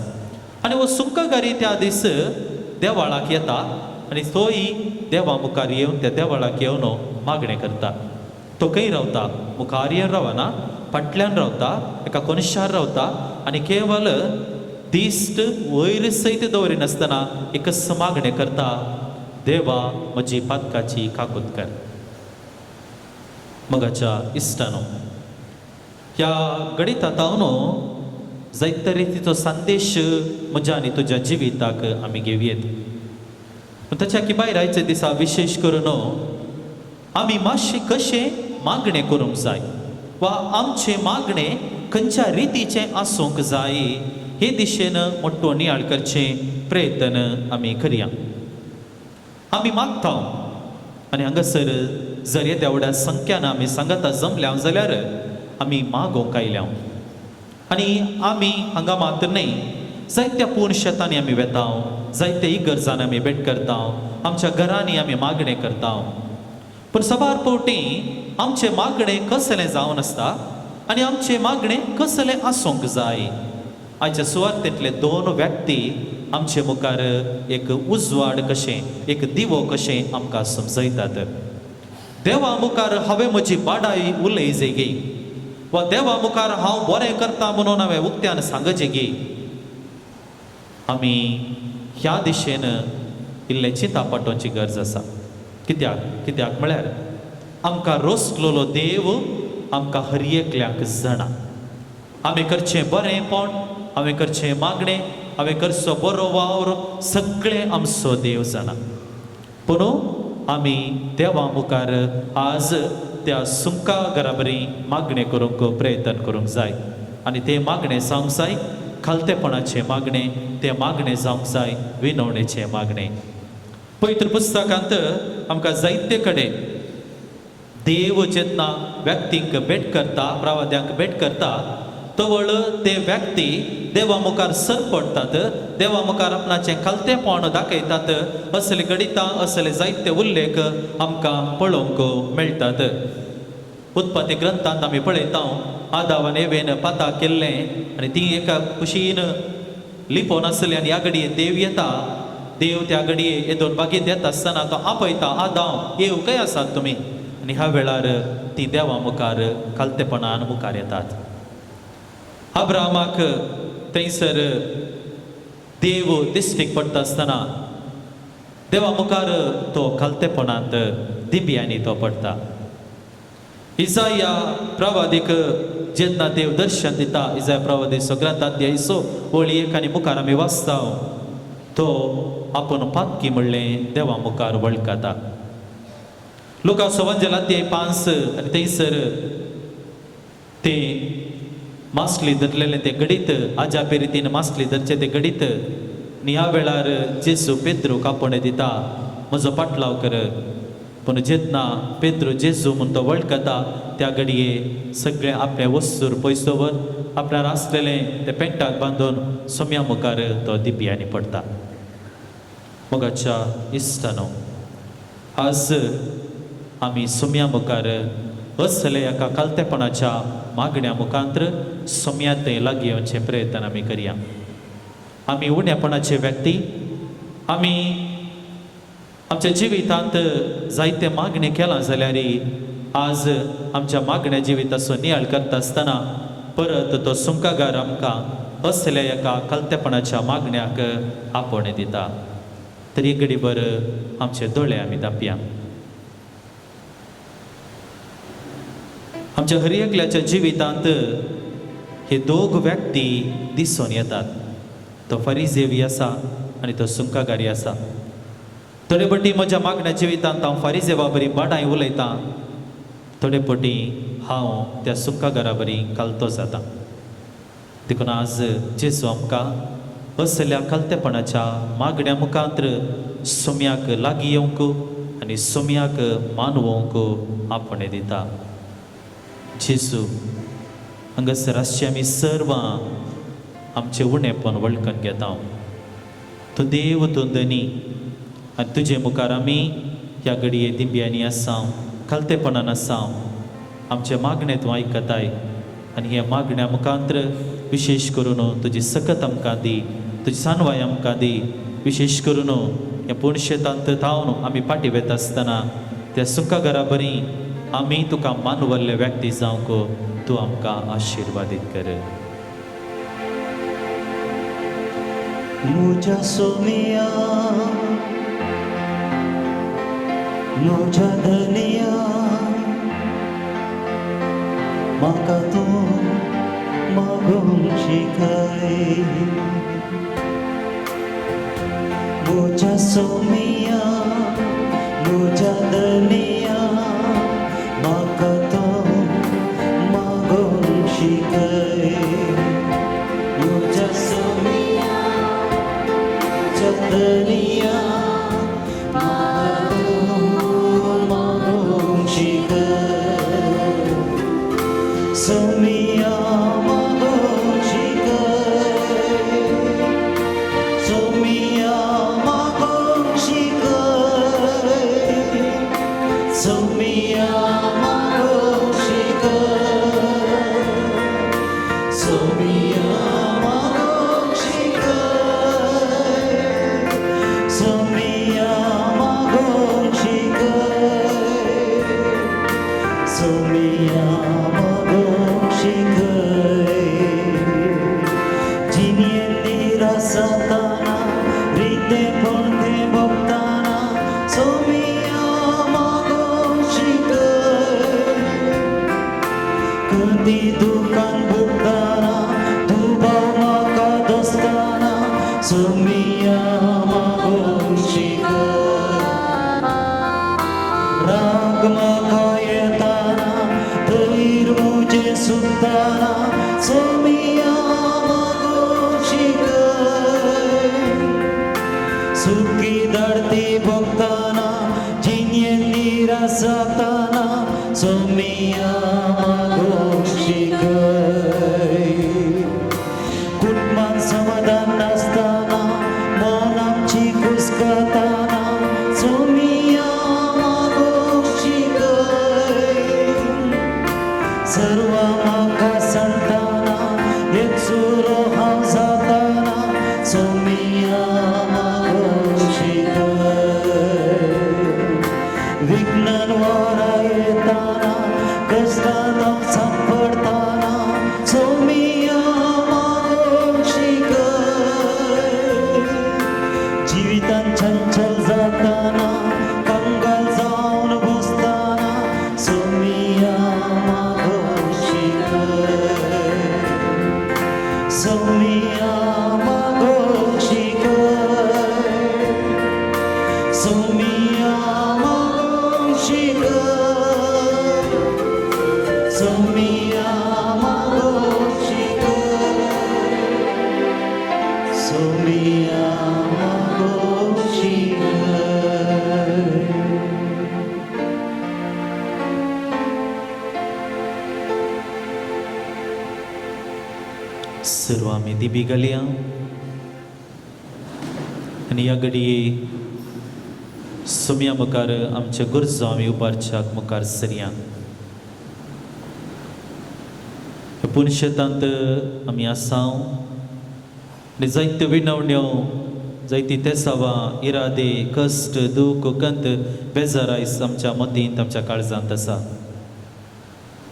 आनी हो सुंकागारी त्या दीस देवाळाक येता आनी तोय देवा मुखार येवन त्या देवाळाक येवन मागणें करता. तो खंय रावता? मुखार येवन रावना, फाटल्यान रावता, एका कोनशार रावता आनी केवल दिश्ट वयर सयत दवरिनासतना एकच मागणें करता, देवा म्हजी पातकाची काकूत कर. मगाच्या इश्टानो, ह्या गणिता तावन जायते रितीचो संदेश म्हज्या आनी तुज्या जिविताक आमी घेवयेत. पूण ताच्या की भायर आयच्या दिसा विशेश करून आमी मातशें कशें मागणें करूंक जाय वा आमचें मागणें खंयच्या रितीचें आसूंक जाय हे दिशेन मोटो नियाळ करचें प्रयत्न आमी करया. आमी मागता आनी हांगासर जर येद्या व्हडा संख्यान आमी सांगाता जमल्या जाल्यार आमी मागोवंक आयल्या. आनी आमी हांगा मात्र न्हय, जायत्या पूर्ण शेतांनी आमी वेता, जायत्या इगर्जांनी आमी भेट करता, आमच्या घरांनी आमी मागणें करता. पूण साबार फावटी आमचें मागणें कसलें जावन आसता आनी आमचें मागणें कसलें आसूंक जाय. आयच्या सुवातेंतले दोन व्यक्ती आमचे मुखार एक उजवाड कशें, एक दिवो कशें आमकां समजयतात. देवा मुखार हांवें म्हजी बाडाय उलयजे गे वा देवा मुखार हांव बरें करता म्हणून हांवें उक्त्यान सांगचें गे. आमी ह्या दिशेन इल्लें चिंता पाटोवची गरज आसा. कित्याक? कित्याक म्हळ्यार आमकां रोसलेलो देव आमकां हर एकल्याक जाणा. आमी करचें बरेंपण, हांवें करचें मागणें, हांवें करचो बरो वावर, सगळें आमचो देव जाणा. पूण आमी देवा मुखार आज त्या सुंका घराबरी मागणें करूंक प्रयत्न करूंक जाय आनी तें मागणें जावंक जाय खालतेपणाचें मागणें, तें मागणें जावंक जाय विनवणेचें मागणें. पवित्र पुस्तकांत आमकां जायते कडेन देव जेन्ना व्यक्तींक भेट करता, प्रवाद्यांक भेट करता, तवळ ते व्यक्ती देवा मुखार सर पडटात, देवा मुखार आपणाचें खालतेपण दाखयतात. असले घडितां, असले जायते उल्लेख आमकां पळोवंक मेळटात. उत्पत्ती ग्रंथांत आमी पळयता आदाव आनी एवेन पाता केल्लें आनी ती एका कुशीन लिपोवन आसली आनी ह्या घडये देव येता. देव त्या घडये हे दोन बागेंत येता आसतना तो आपयता, आदाव येव खंय आसात तुमी? आनी ह्या वेळार ती देवा मुखार खालतेपणान मुखार येतात. अब्राहमाक थंयसर देव दिश्टीक पडटा आसतना देवा मुखार तो खालतेपणांत दिब्यांनी तो पडटा. इजाया प्रवादीक जेन्ना देव दर्शन दिता, इजाया प्रवादी ग्रंथ अध्याय 6 ओळी 1 आनी मुखार आमी वाचता, तो आपूण पातकी म्हणलें देवा मुखार वळखता. लुका सवंजल अध्याय 5 आनी थंयसर ते मासली धरलेलें तें घडीत आजा रितीन मासली धरचें तें घडीत आनी ह्या वेळार जेजू पेद्रूक आपोवणें दिता, म्हजो पाटलाव कर. पूण जेन्ना पेद्रू जेजू म्हूण तो वळखता त्या घडये सगळें आपलें वस्तूर पयसो दवर आपल्यार आसलेलें तें पेंटाक बांदून सोम्या मुखार तो दिपयांनी पडटा. मोगाच्या इश्टानो, आज आमी सोम्या मुखार असले एका कालतेपणाच्या मागण्या मुखांत्र सोम्या थंय लागीं येवचें प्रयत्न आमी करया. आमी उणेपणाचे व्यक्ती, आमी आमच्या जिवितांत जायते मागणें केलां जाल्यार आज आमच्या मागण्या जिविताचो नियाळ करता आसतना परत तो सुंकागार आमकां असल्या एका कालतेपणाच्या मागण्याक आपोवणें दिता. तरी घडीभर आमचे दोळे आमी धांपया. आमच्या हर एकल्याच्या जिवितांत हे दोग व्यक्ती दिसून येतात. तो फारिजेवी आसा आनी तो सुंकागारी आसा. थोडे पटी म्हज्या मागण्या जिवितांत हांव फारिजेवा बरी बाडाय उलयतां, थोडे पटी हांव त्या सुंकागारा बरी कालतो जाता. देखून आज जेजू आमकां असल्या कालतेपणाच्या मागण्या मुखांत्र सोम्याक लागीं येवंक आनी सोम्याक मानवोवंक आपोवणें दिता. जेजू, हांगासर आसचे आमी सर्वां आमचें उणेपण वळखून घेता. तूं देव, तूं धनी आनी तुजे मुखार आमी ह्या घडये दिंब्यांनी आसा, खालतेपणान आसा. आमचें मागणें तूं आयकताय आनी ह्या मागण्या मुखांत्र विशेश करून तुजी सकत आमकां दी, तुजी सानवाय आमकां दी. विशेश करून ह्या पुणशेतांत थावन आमी फाटीं वता आसतना त्या सुंकागारा बरी आमी तुका मानवल्ले व्यक्ती जावंक तूं आमकां आशिर्वादीत कर. म्हज्या सोमिया, म्हज्या धनिया, म्हाका तूं मागूंक शिकय. म्हज्या सोमिया, म्हज्या धनिया, म्हाका तूं मागूंक शिकय. म्हज्या सोमिया, म्हज्या धनिया, म्हाका तूं मागूंक शिकय. सोमिया मागूंक शिकय, सोमिया मागूंक शिकय, सोमिया मागूंक शिकय, सोमिया मागूंक शिकय, सोमिया मागूंक शिकय, सोमिया मागूंक शिकय. जिणेंत निरासताना, रितेपण तें भोगताना, सोमिया मागूंक शिकय. कदी दुकान भोगताना, दुबाव म्हाका दोसताना, सोमिया मागूंक शिकय. राग म्हाका येताना, धैर्य म्हजें सुकताना, सोमिया मागूंक शिकय. सुखी धाडती भोगताना, जिणेंत निरासताना, सोमिया मागूंक शिकय. कुटुंबान समाधान नासतना, मन आमची कुसकताना, सोमिया मागूंक शिकय. सर्व म्हाका सांगताना, एकसुरो हांव जाताना, सोमिया मागूंक शिकय. विघ्नान वारा येताना, कश्टान हांव सांपडताना, सोमिया मागूंक शिकय. जिवितान चंचल जाताना, कंगाल जावन बसताना, सोमिया मागूंक शिकय. सोमिया मागूंक शिकय. सोम्या मागोवंक शिकय. सर्व आमी दिबी घालया आनी ह्या घडये सोम्या मुखार आमच्या गरजो आमी उबारच्याक मुखार सरया. पुनशेतांत आमी आसाव आनी जायत्यो विनवण्यो, जायती तेसावां, इरादे, कश्ट, दूख, कंत, बेजार आयज आमच्या मतींत, आमच्या काळजांत आसा.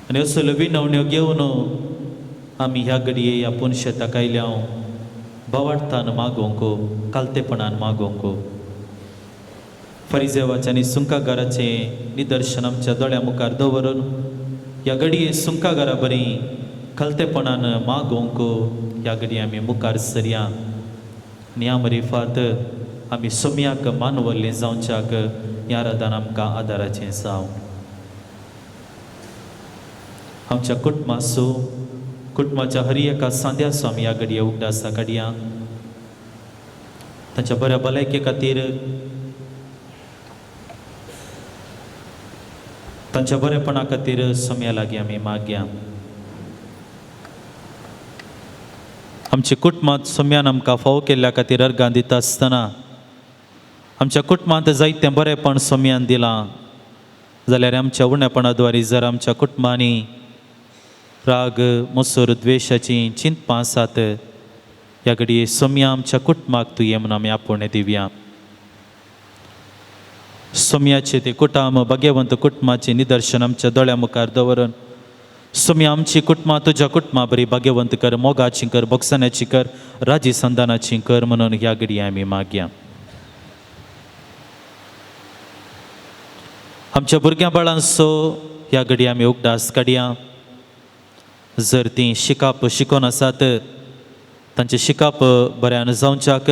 आनी असल्यो विनवण्यो घेवन आमी ह्या घडये ह्या पुनशेताक आयल्या भावार्थान मागोवंक, कालतेपणान मागोवंक. फरिजेवाचें आनी सुंकागाराचें निदर्शन आमच्या दोळ्या मुखार दवरून ह्या घडये सुंकागारा बरी खालतेपणान मागोवंक ह्या घडये आमी मुखार सरया. आनी ह्या मरिफात आमी सोम्याक मानवल्ले जावच्याक ह्या रादान आमकां आदाराचें जावं. आमच्या कुटुंबाचो, कुटुंबाच्या हर एका सांद्याचो आमी ह्या घडये उगडासा काडया. तांच्या बऱ्या भलायके खातीर, तांच्या बरेपणा खातीर सोम्या लागीं आमी मागया. आमच्या कुटुंबांत सोम्यान आमकां फावो केल्ल्या खातीर अर्गां दिता आसतना आमच्या कुटुंबांत जायतें बरेंपण सोम्यान दिलां जाल्यार आमच्या उणेपणा द्वारी जर आमच्या कुटुंबांनी राग, मोसर, द्वेशाचीं चिंतपां आसात, ह्या घडये सोम्या आमच्या कुटुंबाक तूं ये म्हणून आमी आपोवणें दिवया. सोम्याचें तें कुटाम भाग्यवंत कुटुंबाचें निदर्शन आमच्या दोळ्या मुखार दवरून सोम्या आमची कुटुंबां तुज्या कुटुंबा बरी भाग्यवंत कर, मोगाची कर, बोगसाण्याची कर, राजी संदानाची कर म्हणून ह्या घडये आमी मागया. आमच्या भुरग्यां बाळांचो ह्या घडये आमी उगडास काडया. जर तीं शिकप शिकोन आसात तांचें शिकप बऱ्यान जावच्याक,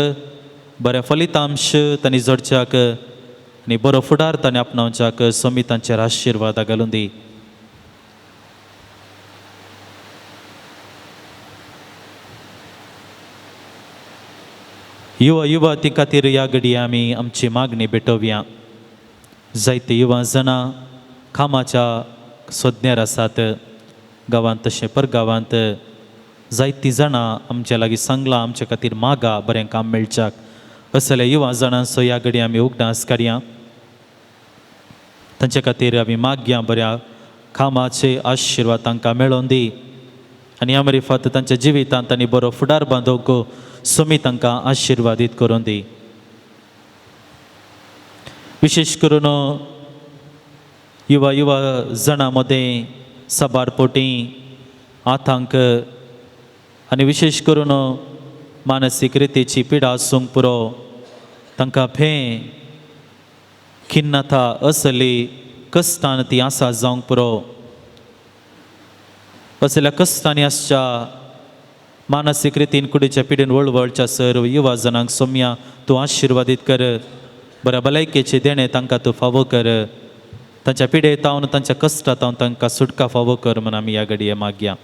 बरें फलितांश तांणी जोडच्याक आनी बरो फुडार तांणी आपणावच्याक सोमी तांचेर आशिर्वादा घालून दी. युवा युवती खातीर ह्या घडये आमी आमची मागणी भेटोवया. जायते युवा जाणां कामाच्या सोदण्यार आसात, गांवांत तशें परगांवांत जायतीं जाणां आमच्या लागीं सांगलां आमच्या खातीर मागा बरें काम मेळच्याक. असल्या युवा जाणांचो ह्या घडये आमी उगडास काडया. तांचे खातीर आमी मागया बऱ्या कामाचे आशिर्वाद तांकां मेळोवन दी आनी ह्या मरिफात तांच्या जिवितांत तांणी बरो फुडार बांदोवंक सोमी तांकां आशिर्वादीत करून दी. विशेश करून युवा युवा जाणां मदें साबार पोटी आतांक आनी विशेश करून मानसीक रितीची पिडा आसूंक पुरो, तांकां भें खिन्नता असली कश्टान ती आसा जावंक पुरो. असल्या कश्टांनी आसच्या मानसीक रितीन कुडीच्या पिडेन वळवळच्या सर्व युवा जाणांक सोम्या तूं आशिर्वादीत कर, बऱ्या भलायकेचें देणें तांकां तूं फावो कर, तांच्या पिडेतावन तांच्या कश्टांतावन तांकां सुटका फावो कर म्हूण आमी ह्या घडये मागया.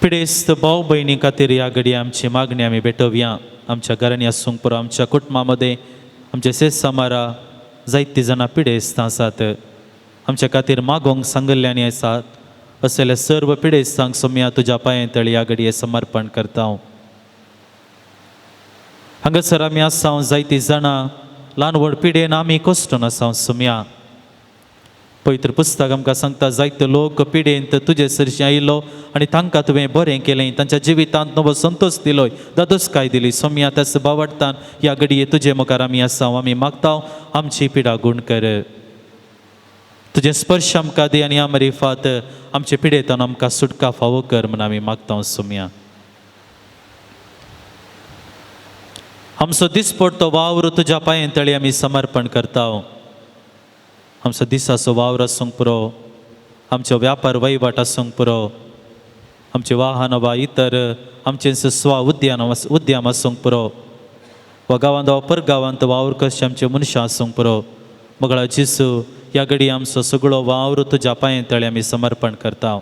पिडेस्त भाव भयणी खातीर ह्या घडये आमची मागणी आमी भेटोवया. आमच्या घरांनी आसूंक पुरो, आमच्या कुटुंबा मदें आमचे शेत समारा जायतीं जाणां पिडेस्त आसात, आमच्या खातीर मागोवंक सांगिल्ल्यांनी आसात. असल्या सर्व पिडेस्तांक सोम्या तुज्या पांये तळी ह्या घडये समर्पण करता. हांगासर आमी आसा जायतीं जाणां ल्हान व्हड पिडेन आमी कश्टून आसा सोम्या. पवित्र पुस्तक आमकां सांगता जायते लोक पिडेंत तुजे सरशी आयिल्लो आनी तांकां तुवें बरें केलें, तांच्या जिवितांत नवो संतोश दिलोय, दादोसकाय दिली. सोम्या त्याच बावडटान ह्या घडये तुजे मुखार आमी आसा, आमी मागता आमची पिडा गूण कर, तुजें स्पर्श आमकां दी आनी आमरिफात आमचे पिडेंतान आमकां सुटका फावो कर म्हूण आमी मागता सोम्या. आमचो दिसपडतो वावर तुज्या पांये तळी आमी समर्पण करता. आमचो दिसाचो वावर आसूंक पुरो, आमचो व्यापार वहिवाट आसूंक पुरो, आमचें वाहन वा इतर आमचें स्व उद्यान उद्यम आसूंक पुरो, वा गांवांत वा परगांवांत वावर करचे आमचे मनशां आसूंक पुरो. मगळा जेसू ह्या घडी आमचो सगळो वावर तुज्या पांये तळी आमी समर्पण करता.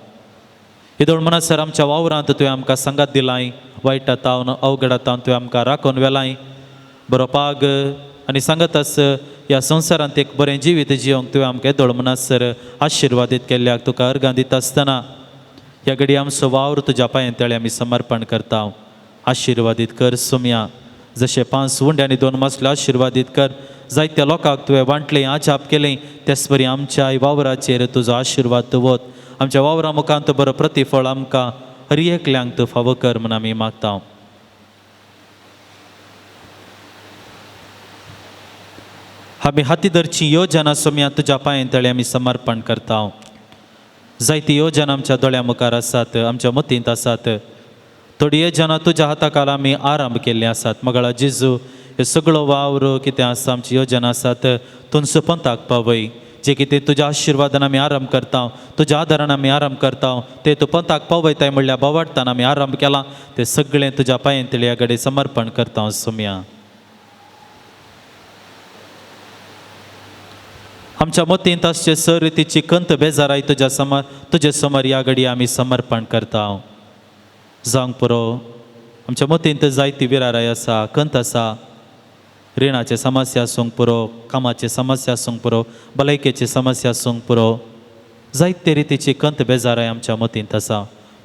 येदोळ म्हणसर आमच्या वावरांत तुवें आमकां सांगात दिलाय, वायटा तावन अवघडा तावन तुवें आमकां राखून वेलाय। बरो पाग आनी सांगत आस ह्या संवसारांत एक बरें जिवीत जिवंक तुवें आमकां येदोळ म्हणसर आशिर्वादीत केल्ल्याक तुका अर्गां दिता आसतना ह्या घडी आमचो वावर तुज्या पांयां तळे आमी समर्पण करता। आशिर्वादीत कर सोम्या, जशे 5 उंडे आनी 2 मासले आशिर्वादीत कर। जायत्या लोकांक तुवें वांटलें, आजाप केलें, तेच परी आमच्या वावराचेर तुजो आशिर्वाद दवत आमच्या वावरा मुखांत बरो प्रतिफळ आमकां हर एकल्यांक तूं फावो कर म्हूण आमी मागता। आमी हाती धरची योजना सोम्या तुज्या पांयां तळे आमी समर्पण करता। जायती योजना आमच्या दोळ्या मुखार आसात, आमच्या मतींत आसात। थोडी योजना तुज्या हाता खाला आमी आरंभ केल्ले आसात। मगळा जेजू हे सगळो वावर कितें आसा आमची योजना आसात तुमचो पंथाक पावय। जे कितें तुज्या आशिर्वादान आमी आरंभ करता, तुज्या आदारान आमी आरंभ करता, ते तूं पंथाक पावयताय म्हणल्यार बोवाडटान आमी आरंभ केला ते सगळें तुज्या पांयां तळया कडेन समर्पण करता सोम्या। आमच्या मतींत आसचे सर रितीची कंत बेजाराय तुज्या समर तुजे समर ह्या घडी आमी समर्पण करता। जावंक पुरो आमच्या मतींत जायती विराराय आसा, कंत आसा, रिणाचे समस्या आसूंक पुरो, कामाचे समस्या आसूंक पुरो, भलायकेची समस्या आसूंक पुरो, जायते रितीची कंत बेजाराय आमच्या मतींत आसा।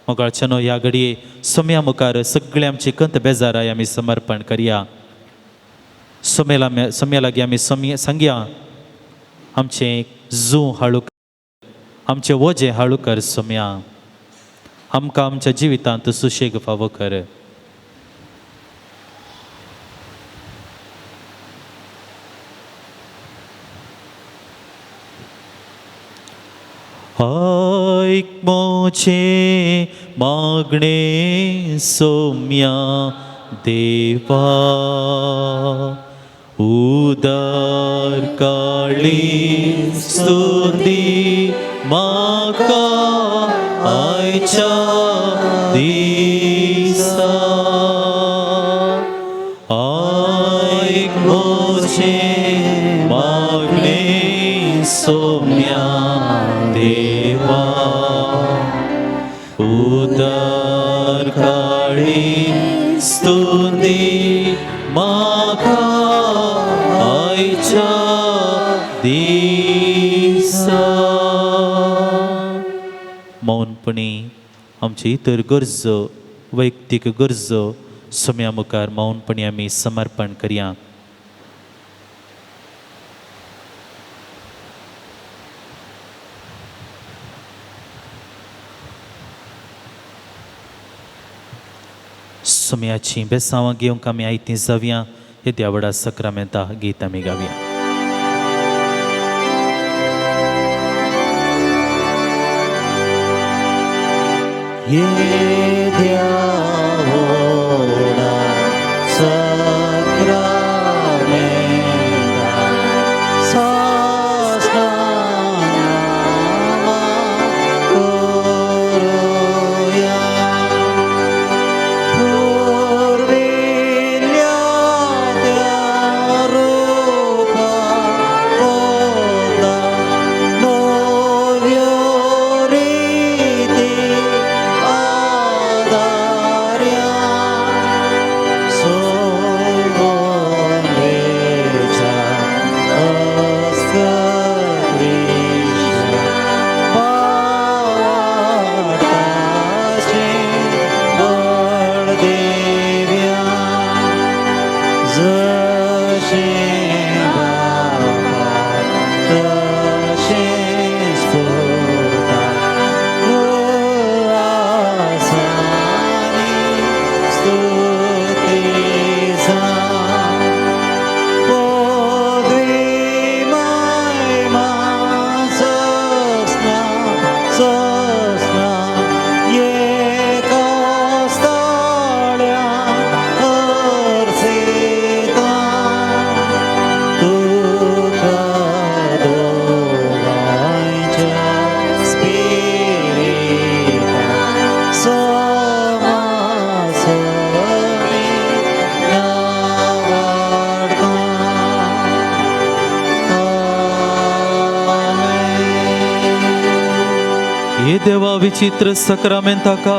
मोगाळचेनो ह्या घडये सोम्या मुखार सगळे आमची कंत बेजाराय आमी समर्पण करया। सोम्या सोम्या लागीं आमी सोम्या सांगया आमचें जू हाळू कर, आमचें वजें हाळू कर सोम्या, आमकां आमच्या जिवितांत सुशेग फावो कर। ऐक म्हजें मागणें सोम्या देवा, उदार काळी स्तुती म्हाका आयच्या दिसा। ऐक म्हजें मागणें सोम्या देवा, उदार काळी स्तुती म्हाका आयच्या दिसा। मौनपणी आमची इतर गरजो, वैयक्तीक गरजो सोम्या मुखार मौनपणी आमी समर्पण करया। सोम्याची बेसांवां घेवंक आमी आयतीं जावया। हे देवडा सक्रामेंता गीत आमी गावया। ये देवडा सक्रामेंता साष्टांग करूया, पुर्विल्ल्या त्या रूपा बदला नव्यो रिती देवा विचित्र सक्रामेंताका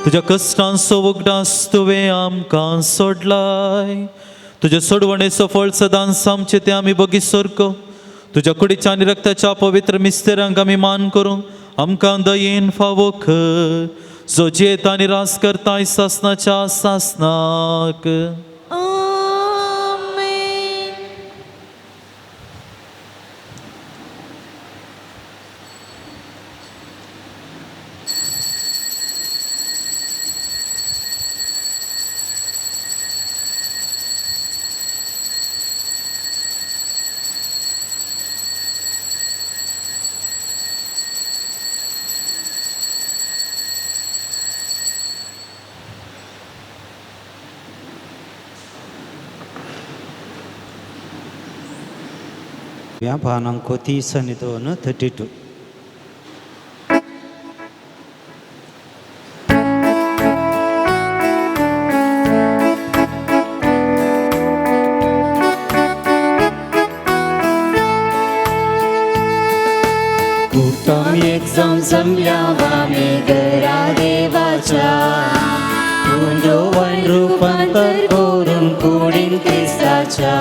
तुज्या कश्टांचो उगडास तुवें आमकां सोडलाय. तुज्या सोडवणेचो फळ सदांच आमचें तें आमी बगी सारको तुज्या कुडीच्या आनी रक्ताच्या पवित्र मिस्तेरांक आमी मान करूंक आमकां दयेन फावो कर, जो जियेता आनी रास करताय सासनाच्या सासनाक. आमेन. व्यापान अंक 30 आनी 2 32. कुटुंब एक जावन जमल्या आमी घरा देवाच्या, तूं रुपांतर करून कुडीन क्रिस्ताच्या,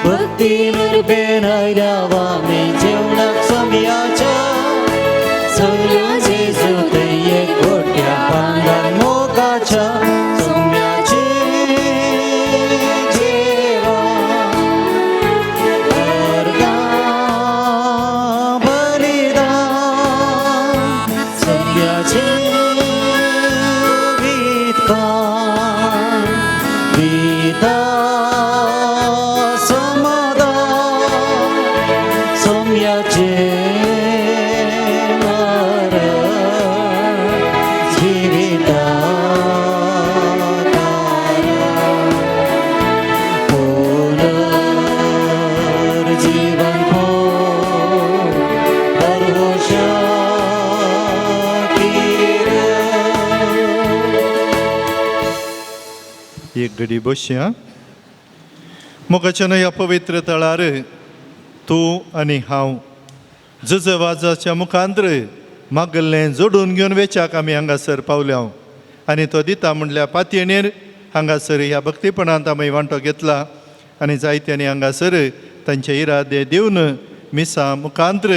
भक्तीन रुपेन आयल्या आमी जेवणाक सोम्याच्या, सगळ्या जेजू थंय एक गोट्या बांदान मोगाच्या, सोम्याचे जेवण बलिदान, सोम्याचे वितकान दिता समाधान, सोम्याचे मरण जिविता पुनर्जीवन एक घडी बसया. मोगाच्यान ह्या पवित्र तळार तूं आनी हांव जजवाजाच्या मुखांत्र मागल्लें जोडून घेवन वेच्याक आमी हांगासर पावल्या आनी तो दिता म्हणल्यार पातयेणेर हांगासर ह्या भक्तीपणांत आमी वांटो घेतला आनी जायत्यांनी हांगासर तांचे इरादे दिवन मिसां मुखांत्र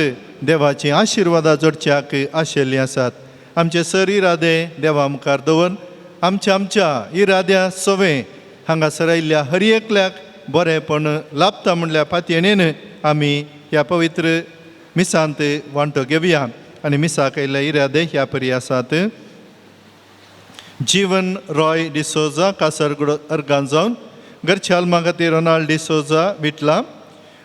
देवाची आशिर्वादां जोडच्याक आशिल्लीं आसात. आमचे सर इरादे देवा मुखार दवर आमच्या आमच्या इराद्या सवें हांगासर आयिल्ल्या हर एकल्याक बरेंपण लाभता म्हणल्यार पातयेणेन आमी ह्या पवित्र मिसांत वांटो घेवया आनी मिसाक आयिल्ले इरादे ह्या परी आसात. जीवन रॉय डिसोजा कासरगोड अर्गान जावन घरच्या आल्मा खातीर रोनाल्ड डिसोजा विटला,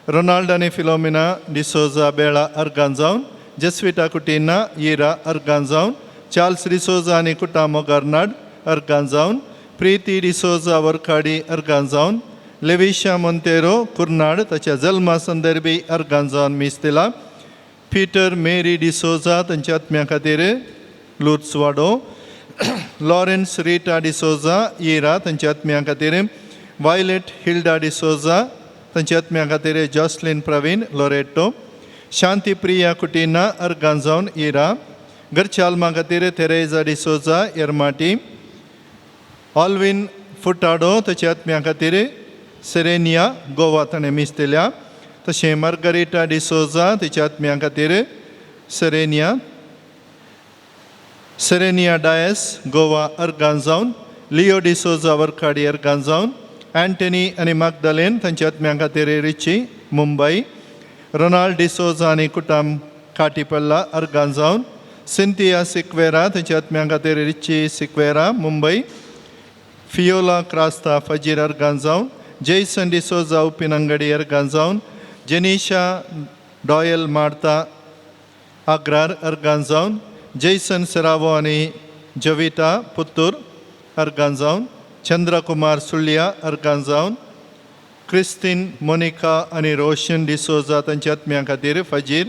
रोनाल्ड आनी फिलोमिना डिसोजा बेळा अर्गान जावन, जेस्विटा कुटिना इरा अर्गान जावन, चार्ल्स डिसोजा आनी कुटामो गार्नाड अर्गान जावन, प्रिती डिसोजा वर्खाडी अर्गान जावन, लेविशा मोंतेरो कुर्नाड ताच्या जल्मा संदर्भी अर्गान जावन मीस दिला, पीटर मेरी डिसोजा तांच्या आत्म्या खातीर लुर्ज वाडो, लॉरेन्स रिटा डिसोजा इरा तांच्या आत्म्या खातीर, वायलेट हिल्डा डिसोजा तांच्या आत्म्या खातीर, जॉसलिन प्रवीण लोरेटो, शांती प्रिया कुटिना अर्गान जावन इरा, घरच्या आल्मा खातीर तेरेजा डिसोजा एरमाटी, ऑल्विन फुटाडो ताच्या आत्म्या खातीर सेरेनिया गोवा ताणें मीस दिल्या, तशें मार्गरिटा डिसोजा तिच्या आत्म्या खातीर सेरेनिया, सेरेनिया डायस गोवा अर्गान जावन, लिओ डिसोजा वर्खाडी अर्गान जावन, अँटनी आनी मागदालेन तांच्या आत्म्या खातीर रिची मुंबय, रोनाल्ड डिसोजा आनी कुटाम काटीपल्ला अर्गान जावन, सिंथिया सिक्वेरा तांच्या आत्म्या खातीर रिची सिक्वेरा मुंबय, फियोला क्रास्ता फजीर अर्गान जावन, जेसन डिसोजा उपिनंगडी अर्गान जावन, जेनिशा डॉयल मार्ता आग्रार अर्गान जावन, जैसन सेरावो आनी जविता पुत्तूर अर्गान जावन, चंद्रकुमार सुळ्या अर्गान जावन, क्रिस्तीन मोनिका आनी रोशन डिसोजा तांच्या आत्म्या खातीर फजीर,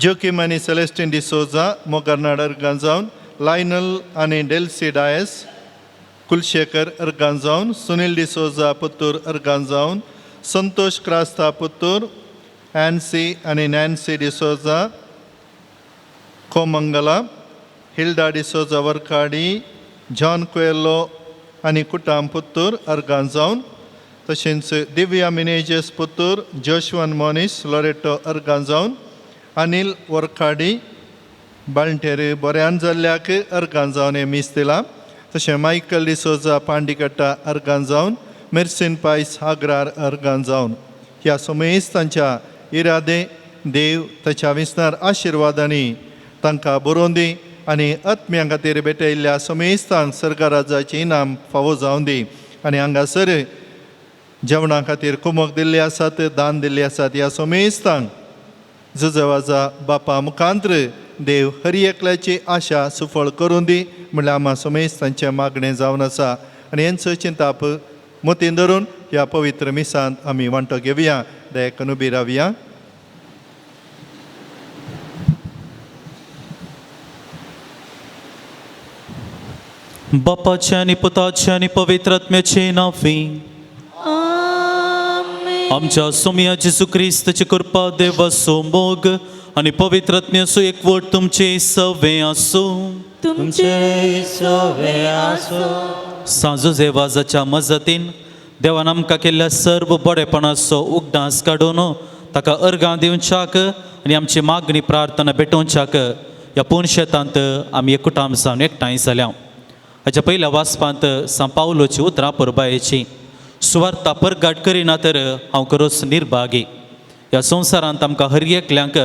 जोकीम आनी सेलेस्टीन डिसोजा मोगर्नाड अर्गान जावन, लायनल आनी डेल्सी डायस कुलशेखर अर्गान जावन, सुनील डिसोजा पुत्तूर अर्गान जावन, संतोष क्रास्ता पुत्तूर, एन्सी आनी नॅन्सी डिसोजा कोमंगला, हिल्डा डिसोजा वरकाडी, जॉन कुएलो आनी कुटाम पुत्तूर अर्गां जावन, तशेंच दिव्या मिनेजस पुत्तूर, जोशवन मोनीस लोरेटो अर्गां जावन, अनिल वरकाडी बाळंटेर बऱ्यान जाल्ल्याक अर्गां जावन हें मीस दिलां, तशें मायकल डिसोजा पांडिकट्टा अर्गां जावन, मिर्सिन पायस आग्रार अर्गां जावन. ह्या समेस्तांच्या इरादे देव ताच्या विसनार आशिर्वादांनी तांकां बरोवन दी आनी आत्म्यां खातीर भेटयल्ल्या समेस्तांक सर्गराजाचें इनाम फावो जावन दी. आनी हांगासर जेवणा खातीर कुमक दिल्ली आसात, दान दिल्ली आसात, ह्या समेस्तांक जुजवाजा बापा मुखांत्र देव हरी एकल्याची आशा सुफळ करून दी म्हणल्यार आमा समेस्तांचें मागणें जावन आसा. आनी हेंचो चिंताप मतीन धरून ह्या पवित्र मिसांत आमी वांटो घेवया. दयाकन उबी रावया. बापाचे आनी पुताचे आनी पवित्र आत्म्याचे नांवी. आमच्या सोमया जेजू क्रिस्ताची कृपा, देवाचो मोग आनी पवित्र आत्म्याचो एकवट तुमचे सवे आसूं. तुमचे सवे आसूं. सांजो वाजाच्या मजतीन देवान आमकां केल्ल्या सर्व बरेपणाचो उगडास काडून ताका अर्गां दिवच्याक आनी आमची मागणी प्रार्थना भेटोवच्याक ह्या पूर्ण शेतांत आमी एकूटाम जावन एकठांय जाल्या. हाच्या पयल्या वाचपांत सांव पावलोची उतरां परबायेची सुवार्ता परगाट करिना तर हांव खरोच निर्भागी. ह्या संवसारांत आमकां हर एकल्यांक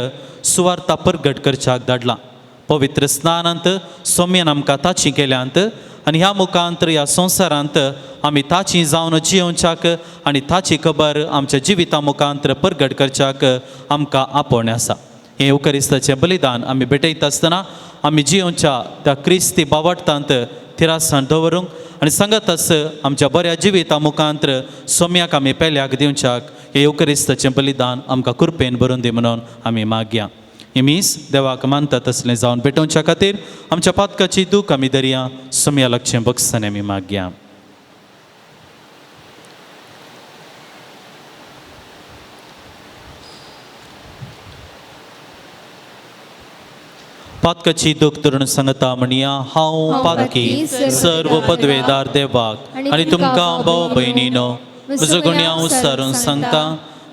सुवार्ता परगट करच्याक धाडलां. पवित्र स्नानांत सोम्यान आमकां ताची केल्यांत आनी ह्या मुखांत ह्या संवसारांत आमी ताची जावन जियोवच्याक आनी ताची खबर आमच्या जिविता मुखांत परगट करच्याक आमकां आपोवणें आसा. हें येवकरिस्ताचें बलिदान आमी भेटयता आसतना आमी जियोवच्या त्या क्रिस्ती बावडटांत थिरासाण दवरूंक आनी सांगत आस आमच्या बऱ्या जिविता मुखांत सोम्याक आमी पेल्याक दिवच्याक हें येवकरिस्ताचें बलिदान आमकां कृपेन भरून दी म्हणून आमी मागया. हें मीस देवाक मानता तसलें जावन भेटोवच्या खातीर आमच्या पातकाची दूख आमी दरया. सोम्या लागचें बक्षान आमी मागया. पातकाची दूख धरून सांगता म्हणया, हांव पातकी सर्व पदवेदार देवाक आनी तुमकां भाव भयणीनो म्हजो गुन्यांव सारून सांगता,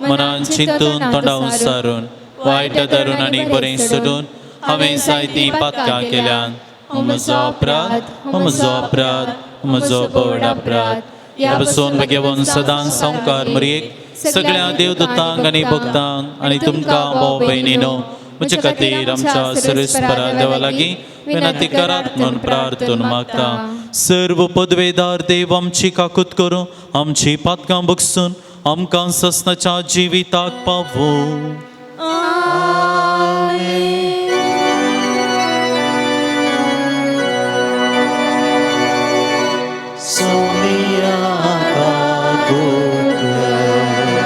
मनान चिंतून तोंडावन सारून वायट धरून आनी बरें सोडून हांवें जायतीं पातकां केल्यान. हो म्हजो अपराध, हो म्हजो अपराध, हो म्हजो व्हड अपराध. ह्या पसून घेवन सदांच संवकार मरयेक सगळ्या देवदूतांक आनी भक्तांक आनी तुमकां भाव भयणीनो म्हजे खातीर आमच्या सर्वेस्परा देवा लागीं विनंती करात म्हणून प्रार्थना मागता. सर्व पदवेदार देव आमची काकूत करूं, आमची पातकां बगसून आमकां ससनाच्या जिविताक पावूं. सोमिया काकूत कर,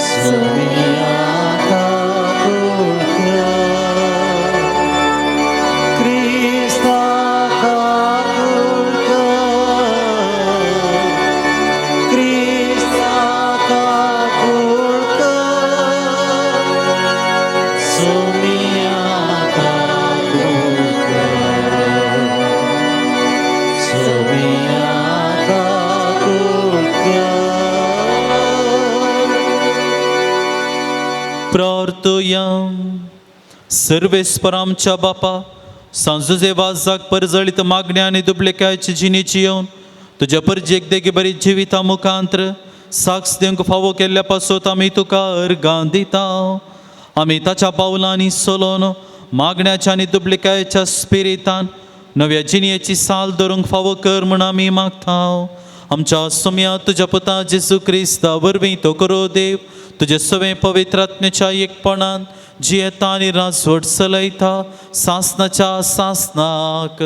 सोमिया काकूत कर, क्रिस्ता काकूत कर, क्रिस्ता काकूत कर, सोमिया काकूत कर, सोमिया काकूत कर. प्रार्थया. सर्वेस्पर आमच्या बापा, सांजुजे वाजाक परजळीत मागण्या आनी दुबलेकायची जिणेची येवन तुज्या परजेक देगी बरी जिविता मुखांत्र साक्ष दिवंक फावो केल्ल्या पासत आमी तुका अर्गां दिता. आमी ताच्या पावलांनी चलोवन मागण्याच्या आनी दुबलेकायच्या स्पिरितान नव्या जिणेची साल धरूंक फावो कर म्हूण आमी मागता. आमच्या सोम्या तुज्या पुता जेजू क्रिस्ता वरवीं तो करो देव तुजे सवें पवित्र आत्म्याच्या एकपणान जियेता आनी राजवट चलयता सासनाच्या सासनाक.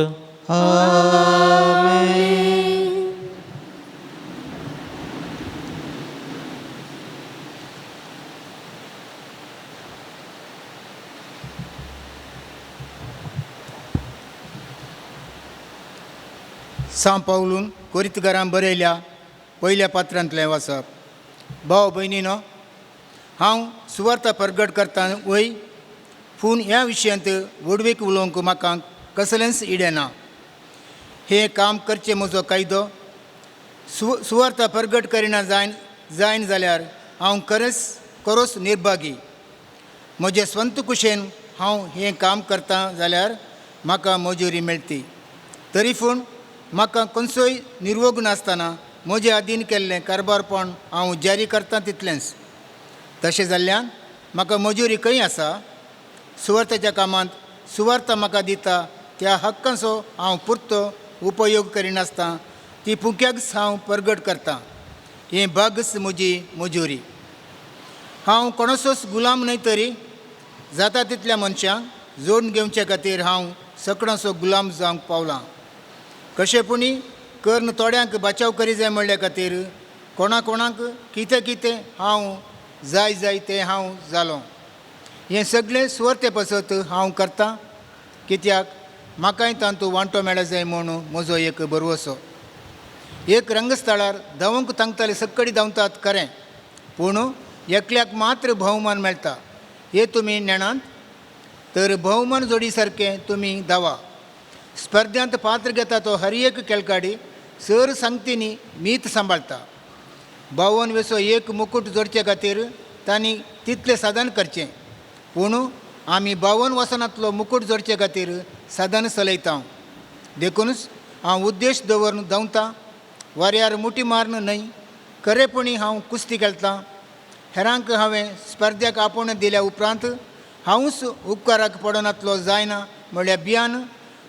सांव पावलून कोरितकारां बरयल्या पयल्या पात्रांतलें वाचप. भाव भयणीनो, हांव सुवार्ता परगट करता वय, पूण ह्या विशयांत व्हडवीक उलोवंक म्हाका कसलेंच इडें ना. हें काम करचें म्हजो कायदो. सुवार्ता परगट करिना जायन जायन जाल्यार हांव खरेंच खरोच निर्भागी. म्हजे स्वंत कुशेन हांव हें काम करतां जाल्यार म्हाका मजुरी मेळटी, तरी पूण म्हाका खंयचोय निर्वोग नासतना म्हजे अधीन केल्लें कारबारपण हांव जारी करतां तितलेंच. तशें जाल्ल्यान म्हाका मजुरी खंय आसा? सुवार्थाच्या कामांत सुवार्थ म्हाका दिता त्या हक्कांचो हांव पुरतो उपयोग करिनासतना ती पुक्याकच हांव परगट करतां. हें भागच म्हजी मजुरी. हांव कोणाचोच गुलाम न्हय, तरी जाता तितल्या मनशांक जोडून घेवचे खातीर हांव सकडांचो गुलाम जावंक पावलां. कशें पुणी करून थोड्यांक बचाव करी जाय म्हणल्या खातीर कोणा कोणाक कितें कितें हांव जाय जाय तें हांव जालो. हें सगळें सुवार्थे पासत हांव करतां, कित्याक म्हाकाय तातूंत वांटो मेळ जाय म्हूण म्हजो एक भरवसो. एक रंगस्थळार धांवंक तांगताले सक्कडी धांवतात खरें, पूण एकल्याक मात्र भोवमान मेळटा. हे तुमी नेणात तर भोवमान जोडी सारकें तुमी धांवा. स्पर्ध्यांत पात्र घेता तो हर एक खेळगाडी सर सांगतीनी मीत सांबाळटा. 52 वेसो एक मुकूट जोडचे खातीर तांणी तितलें साधन करचें, पूण आमी 52 वसनांतलो मुकूट जोडचे खातीर साधन चलयता. देखूनच हांव उद्देश दवरून धांवतां, वाऱ्यार मुठी मारून न्हय. खरेपणी हांव कुस्ती खेळटां. हेरांक हांवें स्पर्ध्याक आपोवणें दिल्या उपरांत हांवूच उपकाराक पडनातलो जायना म्हळ्यार बियान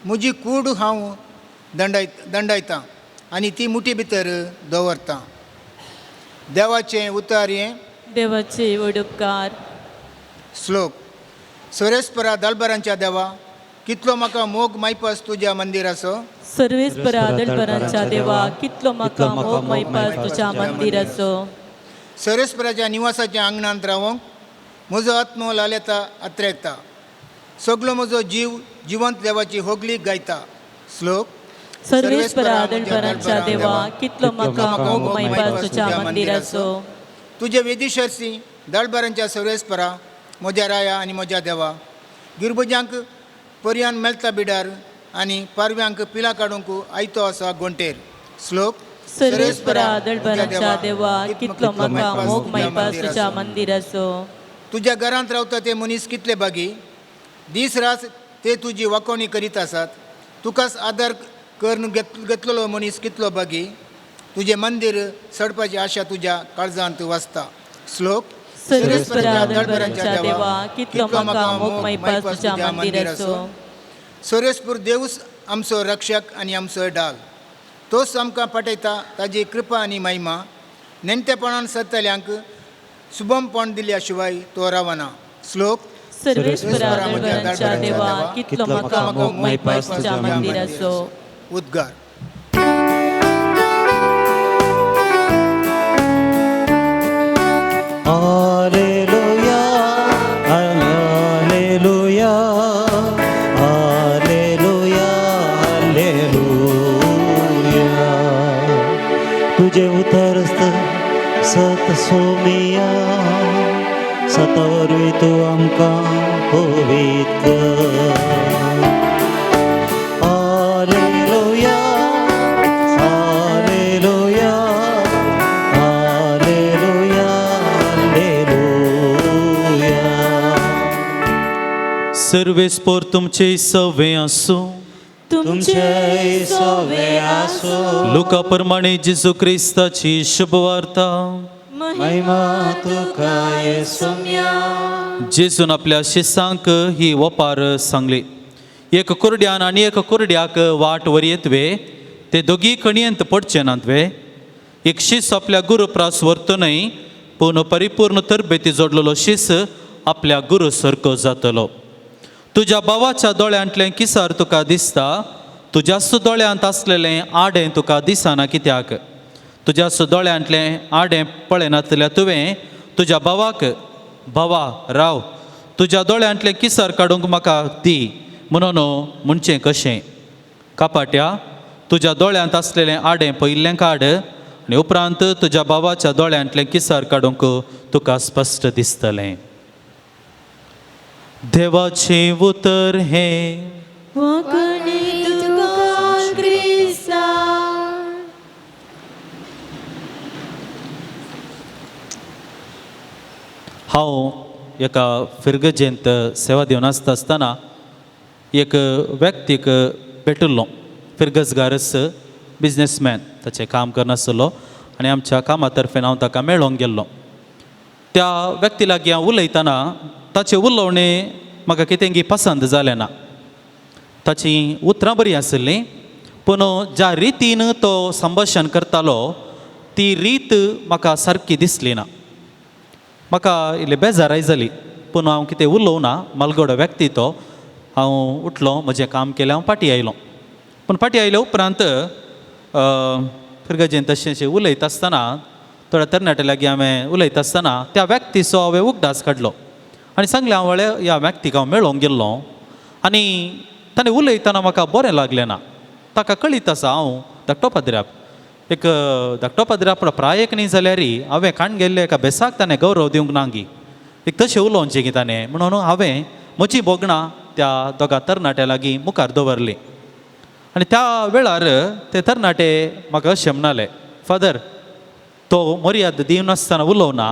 म्हजी कूड हांव दंडायतां आनी ती मुठी भितर दवरतां. देवाचें उतर हें. देवाचे व्हड उपकार. श्लोक. सोरेस्परा दलबरांच्या देवा, कितलो म्हाका मोग मायपास तुज्या मंदिराचो. सर्वेस्परा दळबरांच्या देवा, कितलो म्हाका मोग मायपास तुज्या मंदिराचो. सोरेस्पराच्या निवासाच्या आंगणांत रावोंक म्हजो आत्मो लालेता अत्रेकता. सगलो म्हजो जीव जिवंत देवाची होगली गायता. श्लोक. सर्वेस्परा दळबरांच्या देवा, कितलो म्हाका मोग मायपास तुज्या मंदिराचो. तुजे वेदीशर्सी दळबरांच्या सर्वेस्परा म्हज्या राया आनी म्हज्या देवा, गिरबुजांक पर्यान मेळटा बिडार आनी पारव्यांक पिलां काडूंक आयतो आसा गोंटेर. श्लोक. सर्वेस्परा दळबरांच्या देवा, कितलो म्हाका मोग मायपास तुज्या मंदिराचो. तुज्या घरांत रावता ते मनीस कितले बागी, दीस रात ते तुजी वाकोवणी करीत आसात. तुकाच आदार करून घेतलेलो मनीस कितलो बागी, तुजें मंदीर चडपाची आशा तुज्या काळजांत वाचता. श्लोक. सर्वेस्परा दळबरांच्या देवा, कितलो म्हाका मोग मायपास तुज्या मंदिराचो. सोरेसपूर देवूच आमचो रक्षक आनी आमचो डाल, तोच आमकां पाठयता ताजी कृपा आनी महिमा. नेणटेपणान सत्तल्यांक शुभमपण दिल्या शिवाय तो रावना. श्लोक. सर्वेस्परा दळबरांच्या देवा, कितलो म्हाका मोग मायपास तुज्या मंदिराचो. उद्गार. Alleluia, Alleluia, Alleluia, Alleluia. तुझे उतरस्त सत सोमिया, सतावरवी तूं आमकां पवित्र कर. Alleluia, Alleluia, Alleluia, Alleluia. सर्वेस्पोर तुमचे सवे आसूं. तुमचे सवे आसूं. लुका प्रमाणे जेजू क्रिस्ताची शुभवार्ता. महिमा तुका येसुम्या. जेजून आपल्या शिसांक ही वपार सांगली. एक कुरड्यान आनी एक कुरड्याक वाट वरयत वे? ते दोगी खणयेंत पडचे नात वे? एक शीस आपल्या गुरू प्रास व्हरतो न्हय, पूण परिपूर्ण तरबेती जोडलेलो शीस आपल्या गुरू सारको जातलो. तुज्या भावाच्या दोळ्यांतलें किसार तुका दिसता, तुज्याच दोळ्यांत आसलेलें आडें तुका दिसना कित्याक? तुज्याच दोळ्यांतलें आडें पळयनातल्यार तुवें तुज्या भावाक, भावा राव, तुज्या दोळ्यांतलें किसार काडूंक म्हाका दी म्हणून म्हणचें कशें? कापाट्या, तुज्या दोळ्यांत आसलेलें आडें पयिल्लें काड आनी आनी उपरांत तुज्या भावाच्या दोळ्यांतलें किसार काडूंक तुका स्पश्ट दिसतलें. देवाचें उतर हें. वांकणी तुका क्रिस्ता. हांव एका फिर्गजेंत सेवा दिवन आसता आसतना एक व्यक्तीक भेटिल्लो. फिर्गजगारच, बिजनेसमॅन, ताचें काम करनासलो आनी आमच्या कामा तर्फेन हांव ताका मेळोंक गेल्लो. त्या व्यक्ती लागीं हांव उलयतना ताचें उलोवणें म्हाका कितें पसंत जालें ना. ताचीं उतरां बरीं आशिल्लीं, पूण ज्या रितीन तो संभाशण करतालो ती रीत म्हाका सारकी दिसली ना. म्हाका इल्ली बेजाराय जाली, पूण हांव कितें उलोवना. मालगडो व्यक्ती तो. हांव उठलो, म्हजें काम केलें, हांव फाटीं आयलो. पूण फाटीं आयल्या उपरांत फिर्गजेन तशें अशें उलयता आसतना थोड्या तरणाट्या लागीं हांवें उलयता आसतना त्या व्यक्तीचो हांवें उगडास काडलो आनी सांगलें, हांव वळ्या ह्या व्यक्तीक हांव मेळोंक गेल्लो आनी ताणें उलयतना म्हाका बरें लागलें ना. ताका कळीत आसा हांव धाकटो पाद्र्याप, एक धाकटो पाद्र्याप प्रायक न्ही जाल्यार हांवें काण गेल्ले एका बेसाक ताणें गौरव दिवंक ना गी, एक तशें उलोवचें गी ताणें. म्हणून हांवें म्हजी भोगणां त्या दोगा तरणाट्या लागीं मुखार दवरलीं आनी त्या वेळार ते तरणाटे म्हाका अशें म्हणाले, फादर तो मर्याद दिवनासतना उलोवना,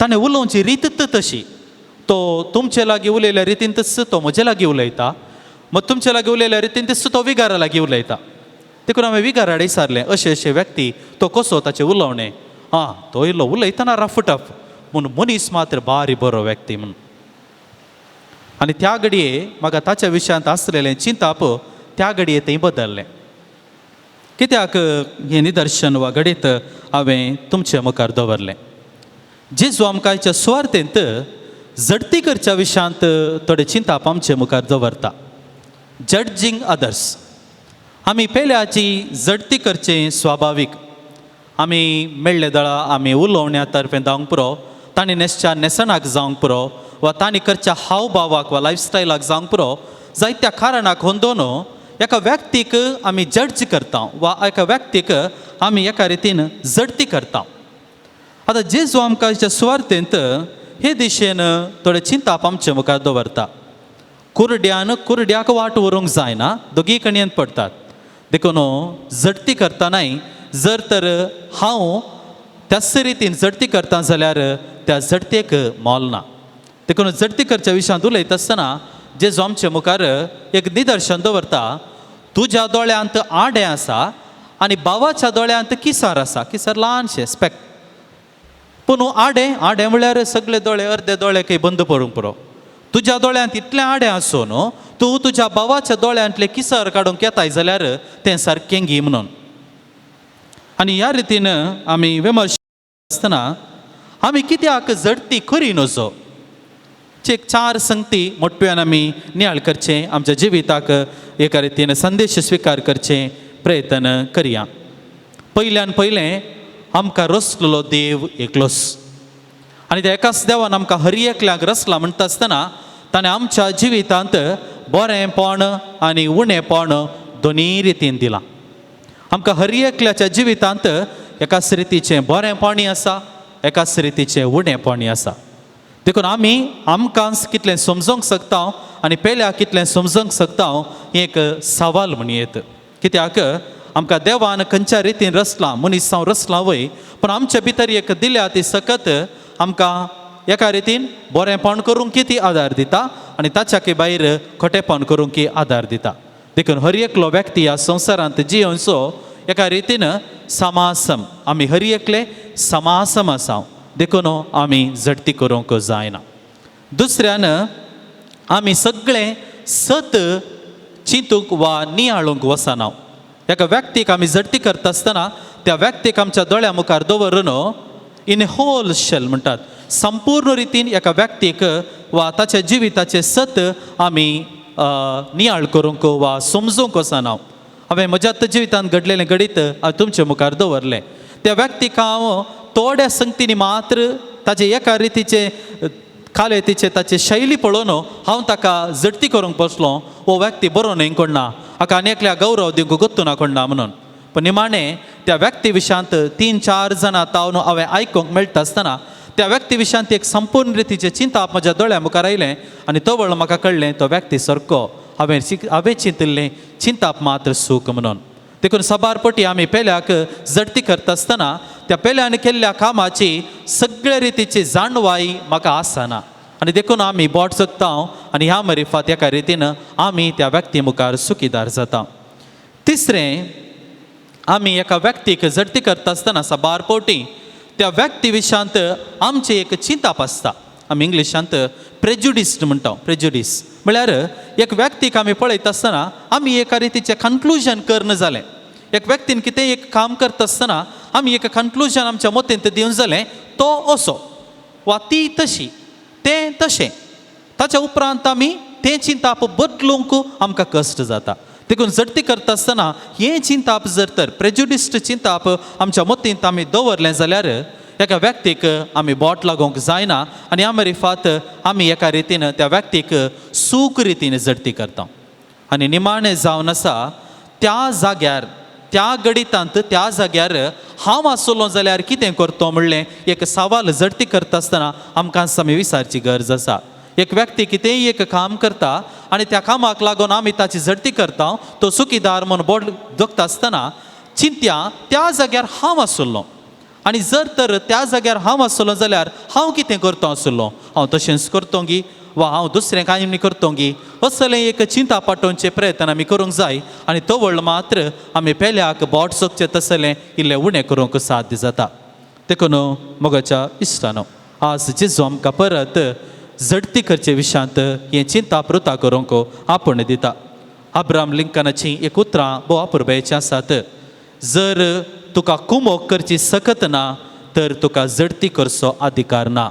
ताणें उलोवची रीतच तशी. तो तुमचे लागीं उलयल्या रितींतच तो म्हजे लागीं उलयता, मग तुमचे लागीं उलयल्या रितींतच तो विगारा लागीं उलयता. देखून हांवें विगाराडे विचारलें, अशें अशें व्यक्ती तो कसो ताचें उलोवणें? आं, तो इल्लो उलयतना रफ टफ, पूण मनीस मात्र बारी बरो व्यक्ती म्हूण. आनी त्या घडये म्हाका ताच्या विशयांत आसलेलें चिंताप त्या घडये थंय बदल्लें. कित्याक हें निदर्शन वा घडीत हांवें तुमचे मुखार दवरलें? जेजू आमकां आयच्या सुवार्थेंत झडती करच्या विशयांत थोडे चिंताप आमचे मुखार दवरता. जड्जींग अदर्स. आमी पेल्याची झडती करचें स्वाभावीक. आमी मेळ्ळे दळा आमी उलोवण्या तर्फे जावंक पुरो, तांणी न्हेसच्या न्हेसणाक जावंक पुरो, वा तांणी करच्या हावभावाक वा लायफस्टायलाक जावंक पुरो, जायत्या कारणाक होंदोन एका व्यक्तीक आमी जड्ज करता वा एका व्यक्तीक आमी एका रितीन झडती करता. आतां जेजू आमकां आयच्या सुवार्थेंत हे दिशेन थोडे चिंताप आमचे मुखार दवरता. कुरड्यान कुरड्याक वाट व्हरूंक जायना, दोगीय कणयेंत पडटात. देखून झडती करतनाय जर तर हांव त्याच रितीन झडती करता जाल्यार त्या झडतेक मोल ना. देखून झडती करच्या विशयांत उलयता आसतना जेजू आमचे मुखार एक निदर्शन दवरता. तुज्या दोळ्यांत आडें आसा आनी भावाच्या दोळ्यांत किसार आसा. किसार ल्हानशें स्पेक्ट, पूण आडें आडें म्हळ्यार सगळे दोळे अर्दे दोळे खंय बंद पडूंक पुरो. तुज्या दोळ्यांत इतलें आडें आसून तूं तुज्या भावाच्या दोळ्यांतलें किसर काडूंक येताय जाल्यार तें सारकें घी म्हणून. आनी ह्या रितीन आमी विमर्श आसतना आमी कित्याक झडती करी नजो एक चार संगती मोटव्यान आमी नियाळ करचें, आमच्या जिविताक एका रितीन संदेश स्विकार करचें प्रयत्न करया. पयल्यान पयलें आमकां रसलेलो देव एकलोच आनी त्या एकाच देवान आमकां हर एकल्याक रसला म्हणटा आसतना ताणें आमच्या जिवितांत बरेंपण आनी उणेपण दोनूय रितीन दिलां. आमकां हर एकल्याच्या जिवितांत एकाच रितीचें बरेंपणूय आसा, एकाच रितीचें उणेपणूय आसा. देखून आमी आमकां कितलें समजोंक शकता आनी पेल्या कितलें समजोंक शकता हें एक सवाल म्हणयेत. कित्याक आमकां देवान खंयच्या रितीन रचलां, मनीस जावं रचलां वय, पूण आमचे भितर एक दिल्या ती सकत आमकां एका रितीन बरेंपण करूंक कितें आदार दिता आनी ताच्या भायर खोटेपण करूंक आदार दिता. देखून हर एकलो व्यक्ती ह्या संवसारांत जियोनसो एका रितीन समासम, आमी हर एकले समासम आसा. देखून आमी झडती करूंक जायना. दुसऱ्यान आमी सगळे सत चिंतूंक वा नियाळूंक वचना. एका व्यक्तीक आमी झडती करता आसतना त्या व्यक्तीक आमच्या दोळ्या मुखार दवरून इन होल शेल म्हणटात, संपूर्ण रितीन एका व्यक्तीक वा ताच्या जिविताचें सत आमी नियाळ करूंक वा समजूंक वचना. हांवें म्हज्या जिवितांत घडलेलें घडीत हांवें तुमचे मुखार दवरलें. त्या व्यक्तीक हांव थोड्या संगतींनी मात्र ताचे एका रितीचे कालेतीचे ताचे शैली पळोवन हांव ताका झडती करूंक बसलो. हो व्यक्ती बरो न्हय कोण ना, हाका आनी एकल्या गौरव दिवंक गोत्तू ना कोण ना म्हणून. पूण निमाणें त्या व्यक्ती विशयांत 3-4 जाणां तावन हांवें आयकूंक मेळटा आसतना त्या व्यक्ती विशयांत एक संपूर्ण रितीचें चिंताप म्हज्या दोळ्या मुखार आयलें आनी तवळ म्हाका कळ्ळें तो व्यक्ती सारको हांवें चिंतिल्लें चिंताप मात्र सूख म्हणून. देखून साबार पटी आमी पेल्याक झडती करता आसतना त्या पेल्यान केल्ल्या कामाची सगळे रितीची जाणवाय म्हाका आसना आनी देखून आमी बोट जगता आनी ह्या मरिफात एका रितीन आमी त्या व्यक्ती मुखार सुखीदार जाता. तिसरें, आमी एका व्यक्तीक झडती करता आसतना साबार पवटी त्या व्यक्ती विशयांत आमचें एक चिंताप आसता. आमी इंग्लिशांत प्रेजुडीस म्हणटा. प्रेजुडीस म्हळ्यार एक व्यक्तीक आमी पळयता आसतना आमी एका रितीचें कन्क्लुजन करना जालें. एक व्यक्तीन कितें एक काम करता आसतना आमी एक कन्क्लुजन आमच्या मतींत दिवन जालें तो असो वा ती तशी तें तशें. ताच्या उपरांत आमी तें चिंताप बदलूंक आमकां कश्ट जाता. देखून झडती करता आसतना हें चिंताप जर तर प्रेजुडिस्ट चिंताप आमच्या मतींत आमी दवरलें जाल्यार एका व्यक्तीक आमी बोट लागोवंक जायना आनी ह्या मरिफात आमी एका रितीन त्या व्यक्तीक सूख रितीन झडती करता. आनी निमाणें जावन आसा त्या जाग्यार त्या गणितांत त्या जाग्यार हांव आसलो जाल्यार कितें करतो म्हणलें एक सवाल झडती करता आसतना आमकां आमी विचारची गरज आसा. एक व्यक्ती कितेंय एक काम करता आनी त्या कामाक लागून आमी ताची झडती करता तो सुखीदार म्हूण बोट जगता आसतना चिंत्या त्या जाग्यार हांव आसलो आनी जर तर त्या जाग्यार हांव आसलो जाल्यार हांव कितें करता आसलो, हांव तशेंच करतो गी वा हांव दुसरें कांय न्ही करतो गी, असलें एक चिंता पाटोवचे प्रयत्न आमी करूंक जाय आनी तवळ मात्र आमी पेल्याक बोट सोगचें तसलें इल्लें उणें करूंक साध्य जाता. देखून मोगाच्या इश्टानो, आज जेजू आमकां परत झडती करचे विशयांत हें चिंता प्रुता करूंक आपोवणें दिता. अब्राम लिंकनाचीं एक उतरां भोव अपुरबायेचीं आसात. जर तुका कुमोक करची सकत ना तर तुका झडती करचो अधिकार ना.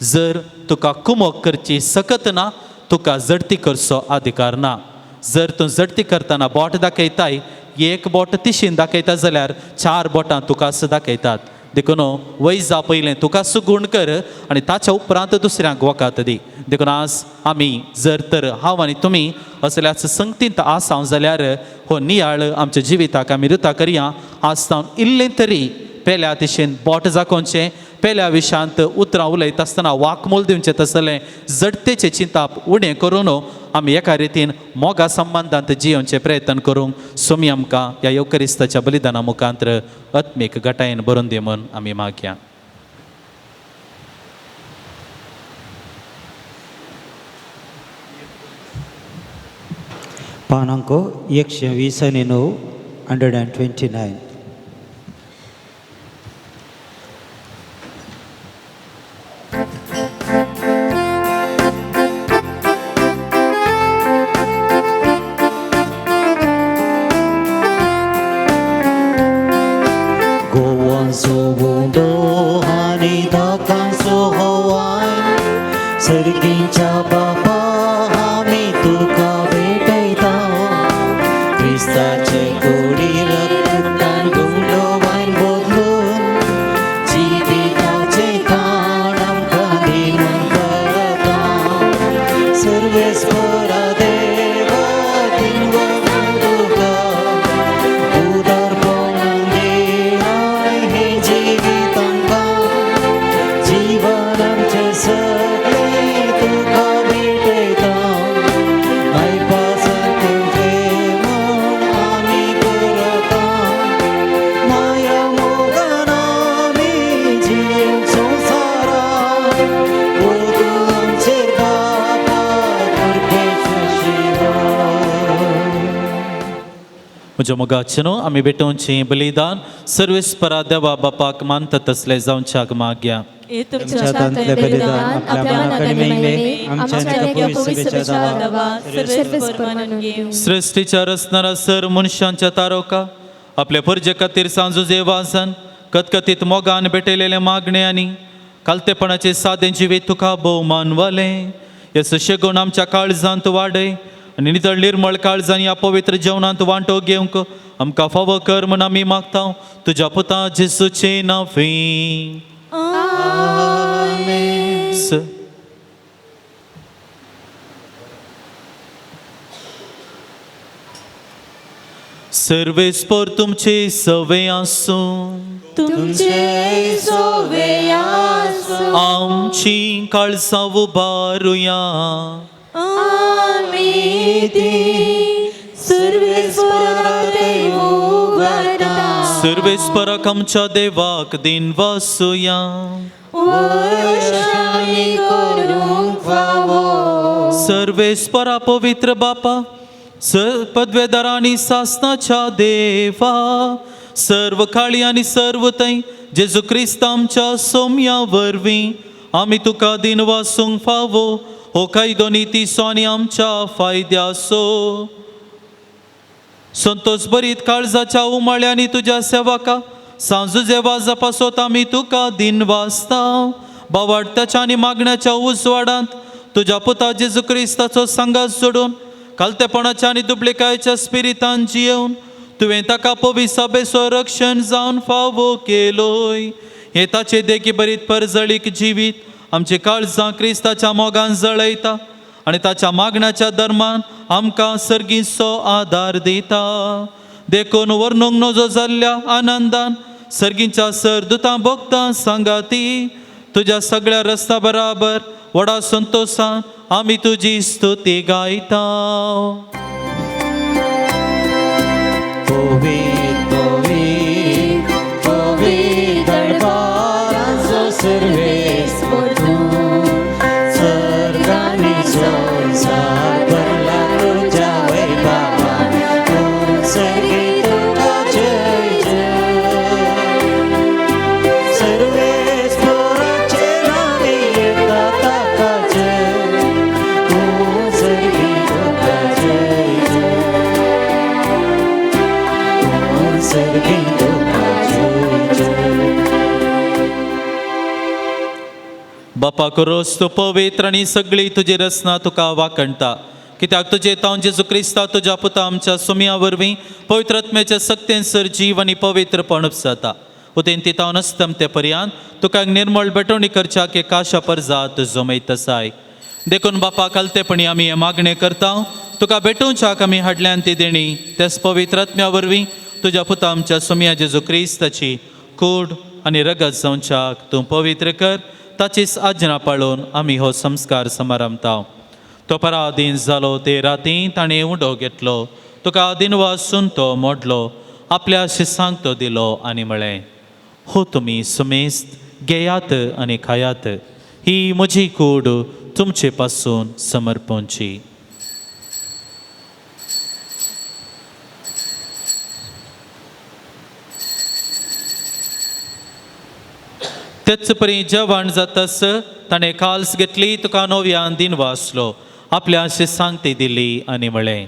जर तुका कुमोक करची सकत ना तुका झडती करचो अधिकार ना. जर तूं झडती करतना बोट दाखयताय, एक बोट तिशीन दाखयता जाल्यार 4 बोटां तुकाच दाखयतात. देखून वैजा पयलें तुका सुगूण कर आनी ताच्या उपरांत दुसऱ्यांक वखद दी. देखून आज आमी जर तर हांव आनी तुमी असल्याच संगतींत आसाव जाल्यार हो नियाळ आमच्या जिविताक आमी रुता करया. आज तावन इल्लें तरी पेल्या दिशेन बोट जाकोवचें, पेल्या विशांत उतरां उलयता आसतना वाकमोल दिवचें तसलें जडतेचें चिंताप उणें करून आमी एका रितीन मोगा संबंदांत जियोवचें प्रयत्न करूंक सोमी आमकां ह्या येवकरिस्ताच्या बलिदाना मुखांत्र आत्मीक घटायेन भरून दी म्हूण आमी मागया. पानांको 129, 129. गोवांचो उंडो आनी दाकांचो हवाय सर्गीच्या बापा आमी तुका भेटयता. क्रिस्ताचे कुडी रक्तान गुंडो वायन बदलून जिविताचे खाण आमकां दी म्हूण करता. सर्वेस्परा देवा तुका उदारपण दिलाय हे जिवीत आमकां. जीवन आमचें सगळें तुका भेटयता. आयपासत म्हूण आमी करता. माया मोगान आमी जियेवंक संवसाराक. ओ तूं आमचेर बापा कृपेचो शिवाय. म्हज्या मोगाचें न्हू आमी भेटोवचें बलिदान सर्वेस्परा देवा बापाक मानता तसलें जावच्याक मागया. हे तुमच्या हातांतलें बलिदान आपल्या मनाक आनी मेळिल्लें आमच्या आनी पवित्र सभेच्या देवा सृश्टीच्या रचणारा सर मनशांच्या तारोका आपल्या परजे खातीर सांजू वासन कतकतीत मोगान भेटयलेले मागणे आनी कालतेपणाचे सादें जिवीत तुका भोवमान वालें. हे सुशेगूण आमच्या काळजांत वाडय आनी नितळ निर्मळ काळजान ह्या पवित्र जेवणांत वांटो घेवंक आमकां फावो कर म्हूण आमी मागता तुज्या पुता जेसूचे नांवी. सर्वेस्पर तुमचे सवे आसूं. तुमचे सोवे आसूं. आमची काळजां उबारुया. आमी ती सर्वेस्पराक उबारता. सर्वेस्पराक आमच्या देवाक दिन वासुया. वर्षामी करूंक फावो. सर्वेस्परा पवित्र बापा, पदवेदार आनी सासनाच्या देवा, सर्व काळी आनी सर्व थंय जेजू क्रिस्त आमच्या सोम्या वरवीं आमी तुका दिन वासूंक फावो हो कायदो नितीचो आनी आमच्या फायद्याचो. संतोष बरीत काळजाच्या उमाळ्यांनी तुज्या सेवका सांजुजे वाजा पासत आमी तुका दिन वाचता. बावाडत्याच्या आनी मागण्याच्या उजवाडांत तुज्या पुता जेजू क्रिस्ताचो सांगात सोडून कालतेपणाच्या आनी दुबळेकायच्या स्पिरितान जियेवन तुवें ताका पविसाबेचो रक्षण जावन फावो केलोय. हे ताचे देखी बरीत परजळीक जिवीत आमचे काळजां क्रिस्ताच्या मोगान जळयता आनी ताच्या मागण्याच्या धर्मान आमकां सर्गीचो आदार दिता. देखून वर्णूंक नजो जाल्ल्या आनंदान सर्गींच्या सर दुतां भोगतां सांगाती तुज्या सगळ्या रस्ता बराबर व्हडा संतोशान आमी तुजी स्तुती गायता. पवित्र पवित्र पवित्र दरबाराचो सर्वेस्पर तूं, स्वर्गांनी संवसार भरला तुज्या वैभवान, तूं सर्गी तुका जय जय. सर्वेस्पराचे नांवे येता ताका जय, तूं सर्गी तुका जय जय, तूं सर्गी तुका जय जय. बापा रोज तूं पवित्र आनी सगळी तुजी रचना तुका वाखणटा, कित्याक तुजे तावन जेजू क्रिस्ता तुज्या पुता आमच्या सुमया वरवीं पवित्र आत्म्याच्या सक्तेन सर जीव आनी पवित्रपण उपसता. उतेन ती तावन अस्तम ते पर्यांत तुका निर्मळ भेटवणी करच्याक एक आशा परजात जमयत आसाय. देखून बापा कालतेपणी आमी हें मागणें करता, तुका भेटोवच्याक आमी हाडल्यान ती देणी त्याच पवित्र आत्म्या वरवीं तुज्या पुता आमच्या सुमया जेजू क्रिस्ताची कूड आनी रगत जावच्याक तूं पवित्र कर. ताचीच आज्ञा पाळून आमी हो संस्कार समारंभता. तो पराधीन जालो ते राती ताणें उडो घेतलो, तुका दिनवासून तो मोडलो, आपल्या शिसांक तो दिलो आनी म्हळें, हो तुमी सुमेस्त घेयात आनी खायात, ही म्हजी कूड तुमचे पासून समर्पणची. तेच परी जेवण जातस ताणें काल्स घेतली, तुका नव्यान दिन वाचलो, आपल्या शिसांक ती दिली आनी म्हळें,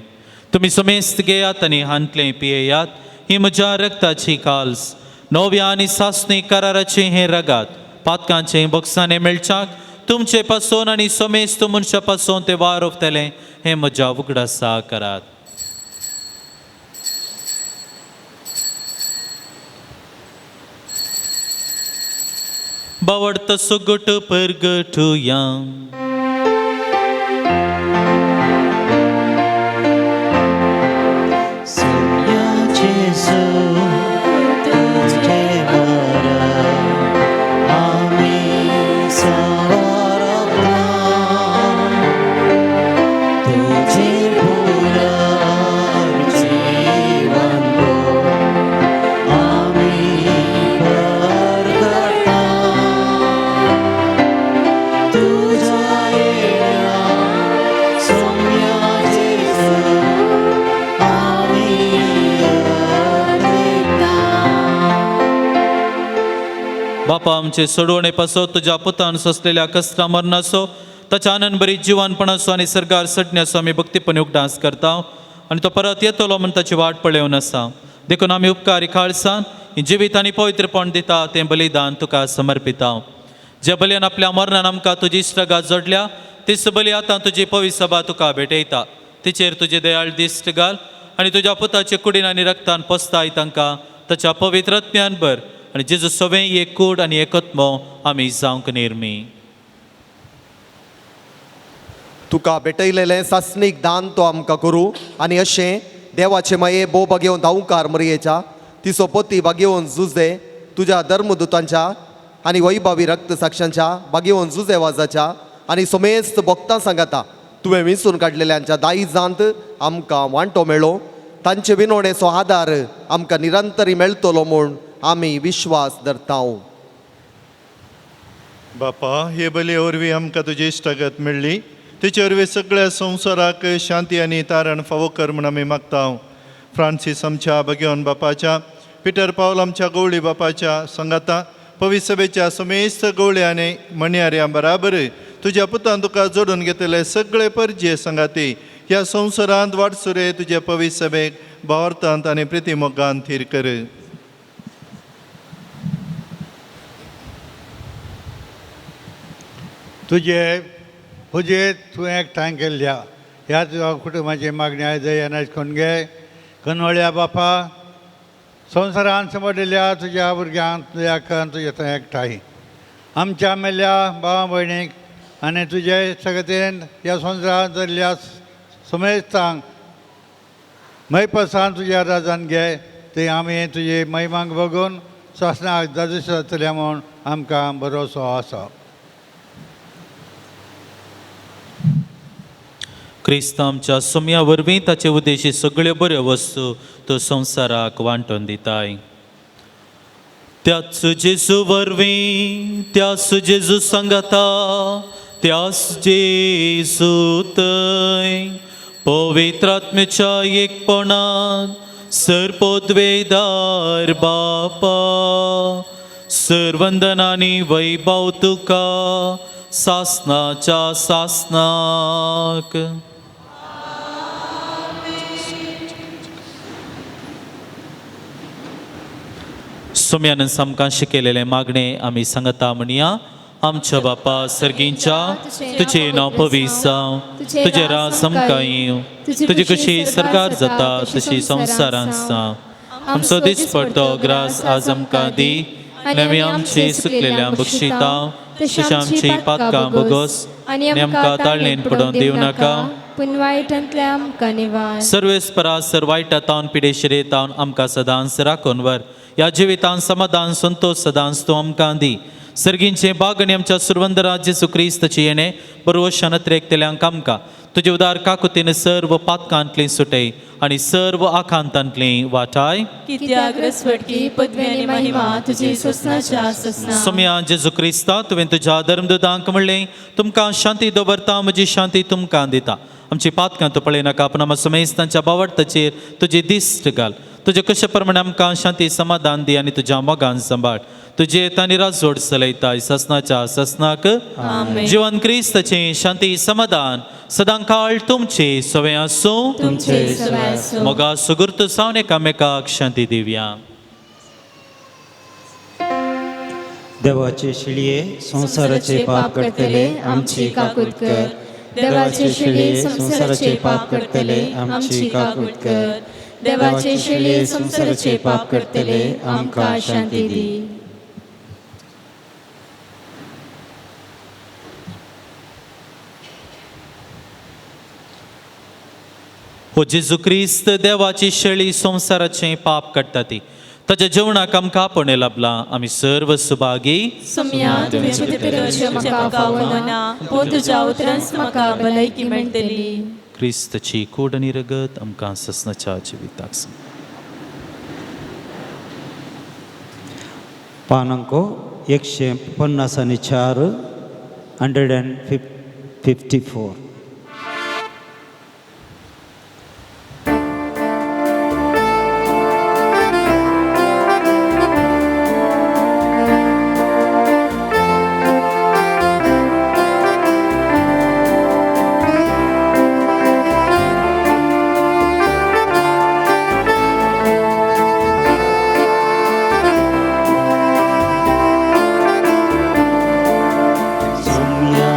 तुमी सुमेस्त घेयात आनी हांतलें पियेयात, ही म्हज्या रक्ताची काल्स, नव्या आनी सासणी कराराचें हें रगात, पातकांचें बोक्सांनी मेळच्याक तुमचे पासून आनी सोमेस्त मनशा पासून तें वार उरतलें हें म्हज्या उगडासा करात. बावडतो सुगट परगटुया. सोम्या जेजू तुझे मरण आमी सावरता, तुझे पुनर्जीवन आमी परगटा, तुझ्या येण्या सोम्या जेजू आमी अर्पिता. बापा आमचे सोडवणे पासो तुज्या पुतान सोंसलेल्या कश्टा मरणाचो ताच्या आनंद बरी जिवानपणाचो आनी सर्गार सडण्याचो आमी भक्तीपणी उगडास करता आनी तो परत येतलो म्हूण ताची वाट पळोवन आसा. देखून आमी उपकारी खाळसान जिवीत आनी पवित्रपण दिता तें बलिदान तुका समर्पिता. जे बलयान आपल्या मरणान आमकां तुजी इश्टगात जोडल्या तीच बली आतां तुजी पवित्र सभा तुका भेटयता. तिचेर तुजे दयाळ दिश्ट घाल आनी तुज्या पुताचे कुडीन आनी रक्तान पोसताय तांकां ताच्या पवित्र आत्म्यान भर आनी जेजू सवें एक कूड आनी एकत्मो आमी जावंक निर्मी. तुका भेटयलेलें सासणीक दान तो आमकां करूं आनी अशें देवाचे माये भोव भागेवन धांवकार मरयेच्या तिचो पती भागेवन जुजे तुज्या धर्मदूतांच्या आनी वैभावी रक्त साक्षांच्या भागेवन जुजे वाजाच्या आनी समेस्त भक्तां सांगाता तुवें विंचून काडलेल्यांच्या दायजांत आमकां वांटो मेळो तांचे विनोणेचो आदार आमकां निरंतरी मेळटलो म्हूण आमी विश्वास धरता. बापा हे बली वरवीं आमकां तुजी इश्टागत मेळ्ळी तिचे वरवीं सगळ्या संवसाराक शांती आनी तारण फावो कर म्हूण आमी मागता. फ्रांसीस आमच्या भगेवन बापाच्या पिटर पावल आमच्या गवळी बापाच्या सांगाता पवित्र सभेच्या समेस्त गवळी आनी म्हणयाऱ्यां बराबर तुज्या पुतान तुका जोडून घेतले सगळे परजे सांगाती ह्या संवसारांत वाटसुरे तुज्या पवित्र सभेक भावार्थांत आनी प्रितीमोगान थीर कर. तुजे पुजेत तुवें एकठांय केल्ल्या ह्या तुज्या कुटुंबाची मागणी आयज येनाच कोणगे कनवळ्या बापा संवसारान समजलेल्या तुज्या भुरग्यांक तुज्या कन तुज्या थंय एकठांय आमच्या मेल्ल्या भावा भयणीक आनी तुजे सगळेन ह्या संवसारांत जाल्ल्या समेस्तांक मैपसान तुज्या राजान घे ते आमी तुजे महिमांक बघून सासणाक जाजूस जातल्या म्हूण आमकां भरोसो आसा. क्रिस्त आमच्या सोम्या वरवीं ताचे उद्देशी सगळ्यो बऱ्यो वस्तू तो संवसाराक वांटून दिताय. त्याच जेजू वरवीं त्याच जेजू सांगाता त्याच जेजू थंय पवित्र आत्म्याच्या एकपणान सर्पोद्वेदार बापा सर्वंदनानी वैभव तुका सासनाच्या सासनाक. सोम्यान आमकां शिकयलेलें मागणें आमी सांगता म्हणया. आमच्या बापा सर्गींच्या तुजें नांव पवित्र जावं, तुजें राज आमकां येवं, तुजी कशी सरकार जाता तशी संवसारांत जावं. आमचो दिसपडतो ग्रास आज आमकां दी आनी आमी आमची सुकलेल्या बक्षिता तशें आमची पातकां बोगोस आनी आमकां ताळणेन पडोवन दिवं नाका पूण वायटांतल्या आमकां निवार. सर्वेस्परा सर वायटा तावन पिडेशिरे तावन आमकां सदांच राखून व्हर. ह्या जिवितान समाधान संतोश सदांच तूं आमकां दी. सर्गींचे बाग आनी आमच्या सुरवंदरा जेजू क्रिस्ताची येणें बरोवशान अत्रेकतल्यांक आमकां तुजे उदार काकुतीन सर्व पातकांतली सुटय आनी सर्व आखांतांतली वाटाय. कित्याक रसवटकी पदवी आनी महिमा तुजी सोसनाच्या सोसना. सोम्या जेजू क्रिस्ता तुवें तुज्या धर्मदूतांक म्हणलें तुमकां शांती दवरता म्हजी शांती तुमकां दिता. आमची पातकां तूं पळयनाका पूण आमच्या समेस्तांच्या बावडताचेर तुजी दिश्ट घाल. तुजे कशे प्रमाणे आमकां शांती समाधान दी आनी तुज्या मोगान सांबाळ. तुजे तांणी राजवट चलयताय ससनाच्या ससनाक. जिवन क्रिस्ताचें शांती समाधान सदां काळ तुमचे सवे आसूं. मोगा सुगुर्त जावन एकामेकाक शांती दिवया. देवाचे शिळये संवसाराचे पाप करतले आमची काकूत कर. देवाचे शिळये संवसाराचे पाप करतले आमची काकूत कर. देवाचे शिळये संवसाराचे पाप करतले आमकां शांती दी. हो जेजू क्रिस्त देवाची शेळी संवसाराचें पाप काडटा ती ताच्या जेवणाक आमकां आपोवणें लाबलां. आमी सर्व सुभागी. सोम्या तुवें भितर म्हाका फावना पूण तुज्या उतरांच म्हाका भलायकी मेळटली. क्रिस्ताची कूड आनी रगत आमकां ससनाच्या जिविताक. पानांको 154, 154. Somya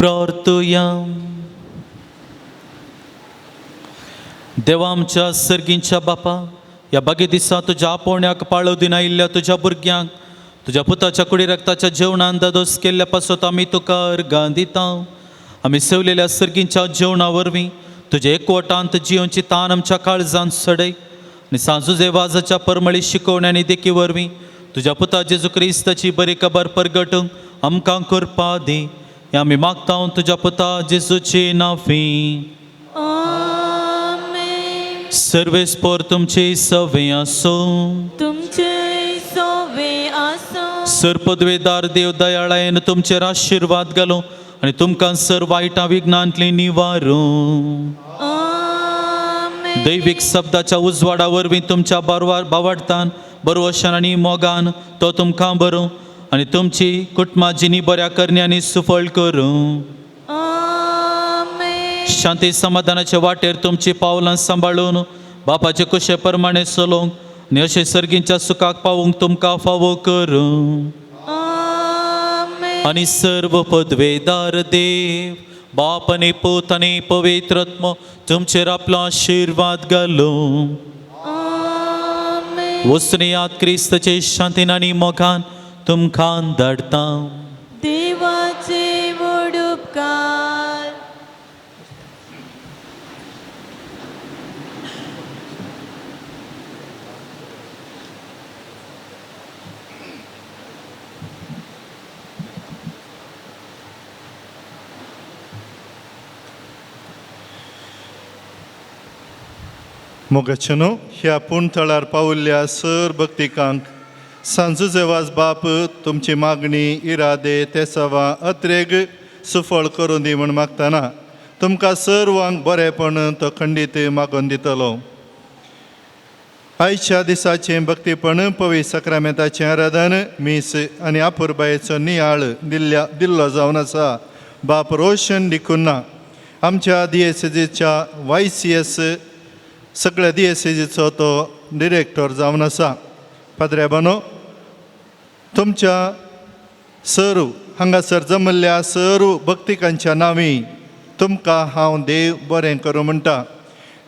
प्रार्थुया. देवा आमच्या सर्गींच्या बापा, ह्या बागे दिसा तुज्या आपोवण्याक पाळो दिनायिल्ल्या तुज्या भुरग्यांक तुज्या पुताच्या कुडी रक्ताच्या जेवणान दादोस केल्ल्या पासत आमी तुका अर्गां दिता. आमी सेवलेल्या सर्गींच्या जेवणा वरवीं तुज्या एकवटांत जियोवची तान आमच्या काळजांत सडय आनी सांजुजे वाजाच्या परमळी शिकोवण्या आनी देखी वरवीं तुज्या पुता जेजू क्रिस्ताची बरी खबर परगटूंक आमकां करपा दी. हें आमी मागता तुज्या पुता जेजूची नाफी. आमेन. सर्वेस्पोर तुमची सवे आसूं. तुमचे सोवे आसूं. सर पदवेदार देव दयाळायेन तुमचेर आशिर्वाद घालूं आनी तुमकां सर वायटां विघ्नांतली निवारूं. आमेन. दैवीक शब्दाच्या उजवाडा वरवीं तुमच्या बारवार बावडतान बरवशान आनी मोगान तो तुमकां बरूं आनी तुमची कुटुंबा जिणी बऱ्या करण्यांनी सुफळ करूं. आमेन. शांती समाधानाचे वाटेर तुमची पावलां सांबाळून बापाचे कुशे प्रमाणे चलोवंक आनी अशें सर्गींच्या सुखाक पावूंक तुमकां फावो करूं. आमेन. आनी सर्व पदवेदार देव बाप आनी पूत आनी पवित्र आत्मो तुमचेर आपलो आशिर्वाद घालूं. आमेन. वचून क्रिस्ताचे शांतीन आनी मोगान तुमकां धाडटा. देवाचे व्हड उपकार. मोगाचेनो ह्या पूण थळार पावल्ल्या सर भक्तिकांक सांजुजेवाज बाप तुमची मागणी इरादे तेसावां अत्रेग सुफळ करून दी म्हूण मागतना तुमकां सर्वांक बरेंपण तो खंडीत मागून दितलो. आयच्या दिसाचें भक्तीपण पवी सक्रामेंताचें आराधन मीस आनी आपुरबायेचो नियाळ दिल्ल्या दिल्लो जावन आसा बाप रोशन डिकुन्ना आमच्या दिएसेजीच्या वाय सी एस सगळ्या दिएसेजीचो तो डिरेक्टर जावन आसा. पाद्र्याबानो तुमच्या सरू हांगासर जमल्ल्या सरू भक्तिकांच्या नांवी तुमकां हांव देव बरें करूं म्हणटा.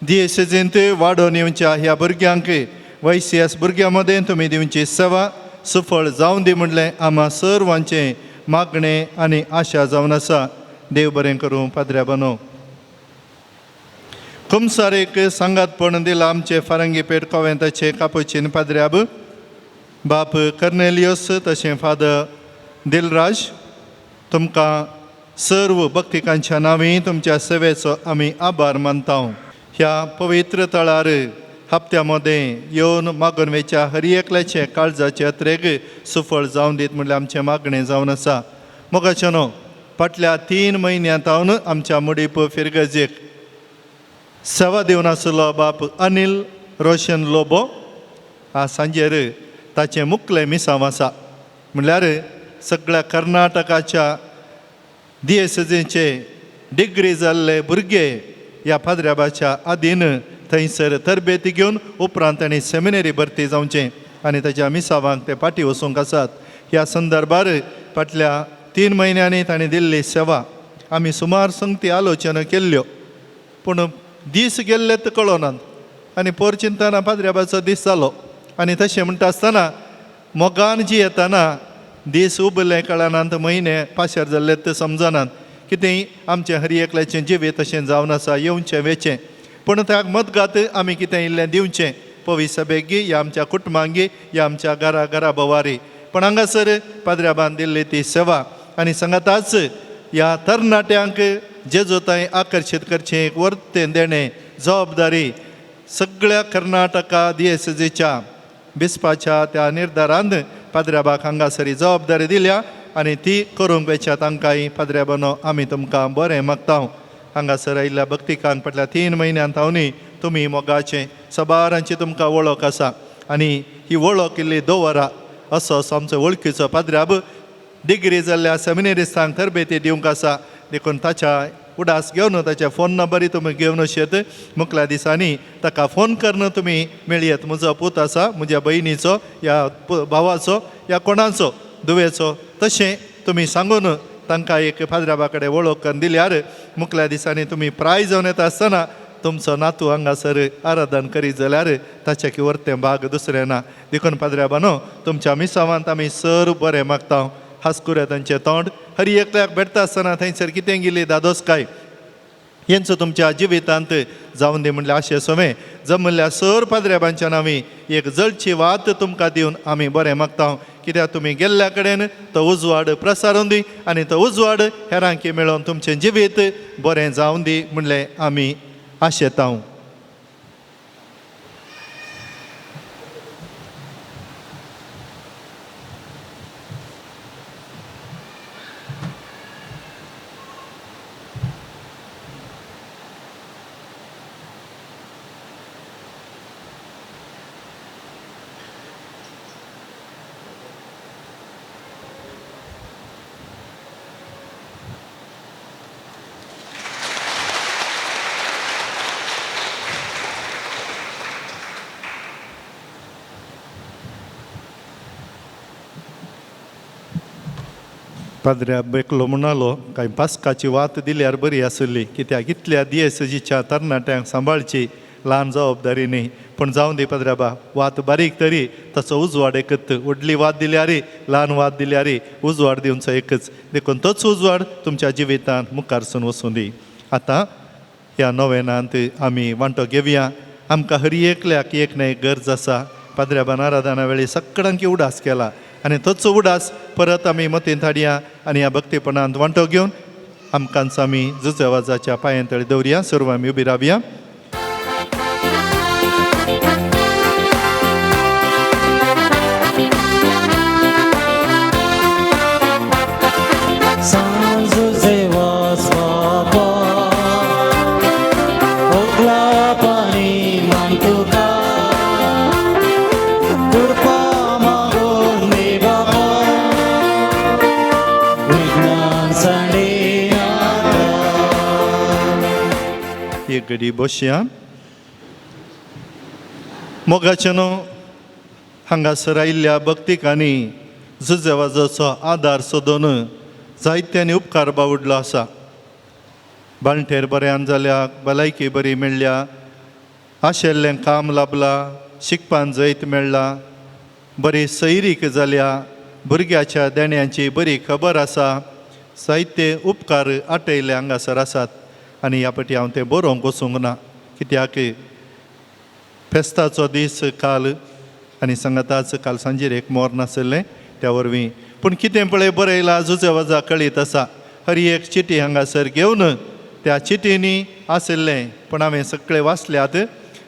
दिएसेजींत वाडोवन येवच्या ह्या भुरग्यांक वाय सी एस भुरग्यां मदें तुमी दिवची सेवा सुफळ जावन दी म्हणलें आमा सर्वांचें मागणें आनी आशा जावन आसा. देव बरें करूं पाद्र्याबानो. कुमसारेक सांगातपण दिलां आमचे फारंगीपेठ कोवेंताचे कापुचीन पाद्र्याब बाप कर्नेलियस तशें फादर दिलराज तुमकां सर्व भक्तिकांच्या नांवी तुमच्या सेवेचो आमी आभार मानता. ह्या पवित्र तळार हप्त्या मदें येवन मागून वेच्या हर एकल्याचें काळजाचे अत्रेग सुफळ जावन दीत म्हणल्यार आमचें मागणें जावन आसा. मोगाचें न्हू फाटल्या 3 म्हयन्यां तावन आमच्या मुडीप फिरगजेक सेवा दिवन आशिल्लो बाप अनिल रोशन लोबो आ सांजेर ताचें मुखलें मिसांव आसा. म्हणल्यार सगळ्या कर्नाटकाच्या दिएसेजीचे डिग्री जाल्ले भुरगे ह्या पाद्र्याबाच्या आदीन थंयसर तरबेती घेवन उपरांत तांणी सेमिनरी भरती जावचें आनी ताच्या मिसावांक ते फाटीं वचूंक आसात. ह्या संदर्भार फाटल्या 3 म्हयन्यांनी तांणी दिल्ली सेवा आमी सुमार संगती आलोचना केल्ल्यो पूण दीस गेल्ले तर कळनात आनी पोर चिंतना पाद्र्याबाचो दीस जालो आनी तशें म्हणटा आसतना मोगान जी येताना दीस उबले कळनात म्हयने पाशार जाल्ले ते समजनात. कितेंय आमचें हर एकल्याचें जिवीत तशें जावन आसा येवचें वेचें पूण त्या मदगात आमी कितें इल्लें दिवचें पवी सभेगी ह्या आमच्या कुटुंबांगी ह्या आमच्या घरा घरा भवारी. पूण हांगासर पाद्र्याबान दिल्ली ती सेवा आनी सांगाताच ह्या तरणाट्यांक जेजू थंय आकर्शीत करचें एक वर्तें देणें जबाबदारी सगळ्या कर्नाटका दिएसेजीच्या बिस्पाच्या त्या निर्धारान पाद्र्याबाक हांगासर ही जबाबदारी दिल्या आनी ती करूंक वेच्या तांकांय पाद्र्याबानो आमी तुमकां बरें मागता. हांगासर आयिल्ल्या भक्तिकांक फाटल्या 3 म्हयन्यां थावनी तुमी मोगाचें सबारांची तुमकां वळख आसा आनी ही वळख इल्ली दवरा असो आमचो वळखीचो पाद्र्याब डिग्री जाल्ल्या सेमिनरिस्तांक तरबेती दिवंक आसा. देखून ताच्या उडास घेवन ताच्या फोन नंबरूय तुमी घेवन शेत मुखल्या दिसांनी ताका फोन करून तुमी मेळयत. म्हजो पूत आसा म्हज्या भयणीचो या भावाचो या कोणाचो धुवेचो तशें तुमी सांगून तांकां एक पाद्राबा कडेन वळख करून दिल्यार मुखल्या दिसांनी तुमी प्राय जावन येता आसतना तुमचो नातू हांगासर आराधन करीत जाल्यार ताचे की वर्तें भाग दुसरें ना. देखून पाद्र्याबानो तुमच्या मिसावांत आमी सर बरें मागता. हासकुऱ्या तांचें तोंड हर एकल्याक भेटता आसतना थंयसर कितें गेली दादोसकाय हेंचो तुमच्या जिवितांत जावन दी म्हणल्यार आशे सोवें जमल्ल्या सर पाद्र्याबांच्या नांवी एक जळची वात तुमकां दिवन आमी बरें मागता. कित्याक तुमी गेल्ल्या कडेन तो उजवाड प्रसारून दी आनी तो उजवाड हेरांकी मेळोवन तुमचें जिवीत बरें जावन दी म्हणलें आमी आशेता. पाद्र्या बेकलो म्हणालो कांय पास्काची वात दिल्यार बरी आसली कित्याक इतल्या दियेसजीच्या तरणाट्यांक सांबाळची ल्हान जबाबदारी न्ही. पूण जावं दी पाद्र्याबा, वात बारीक तरी ताचो उजवाड एकच, व्हडली वात दिल्यार ल्हान वात दिल्यार उजवाड दिवचो एकच. देखून तोच उजवाड तुमच्या जिवितांत मुखारसून वचूं दी. आतां ह्या नोवेनांत आमी वांटो घेवया. आमकां हर एकल्याक एक ना एक गरज आसा. पाद्र्याबान आराधना वेळी सगळ्यांक उडास केला आनी तोच उडास परत आमी मतींत हाडया आनी ह्या भक्तीपणांत वांटो घेवन आमकांच आमी जुजवाजाच्या पांयांतळी दवरया. सर्व आमी उबी रावया. एक घडी बसया. मोगाचें न्हू हांगासर आयिल्ल्या भक्तिकांनी जुजेवाजाचो आदार सोदून जायत्यांनी उपकार बावडलो आसा. बाळंटेर बऱ्यान जाल्या, भलायकी बरी मेळ्ळ्या, आशिल्लें काम लाबलां, शिकपान जैत मेळ्ळां, बरी सैरीक जाल्या, भुरग्याच्या देण्यांची बरी खबर आसा, जायते उपकार आटयल्ले हांगासर आसात. आनी ह्या पटी हांव तें बरोवंक वचूंक ना कित्याक फेस्ताचो दीस काल आनी सांगाताच काल सांजेर एक मोर नाशिल्लें त्या वरवीं. पूण कितें पळय बरयलां जुजेवाजा कळीत आसा. हर एक चिटी हांगासर घेवन त्या चिटींनी आशिल्लें पूण हांवें सगळें वाचल्यात.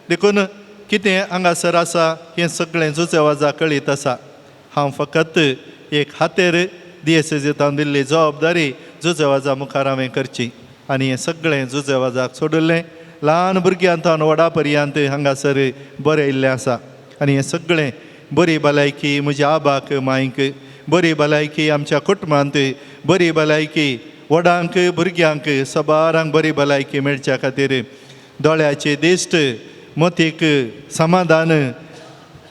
देखून कितें हांगासर आसा हें सगळें जुजेवाजा कळीत आसा. हांव फकत एक हातेर दियेसेजेतान दिल्ली जबाबदारी जुजेवाजा मुखार हांवें करची आनी हें सगळें जुजेवाजाक सोडिल्लें. ल्हान भुरग्यांतान व्हडा पर्यंत हांगासर बरयल्लें आसा. आनी हें सगळें बरी भलायकी म्हज्या आबाक मांयक, बरी भलायकी आमच्या कुटुंबांत, बरी भलायकी व्हडांक भुरग्यांक सबारांक बरी भलायकी मेळच्या खातीर, दोळ्याची दिश्ट, मतीक समाधान,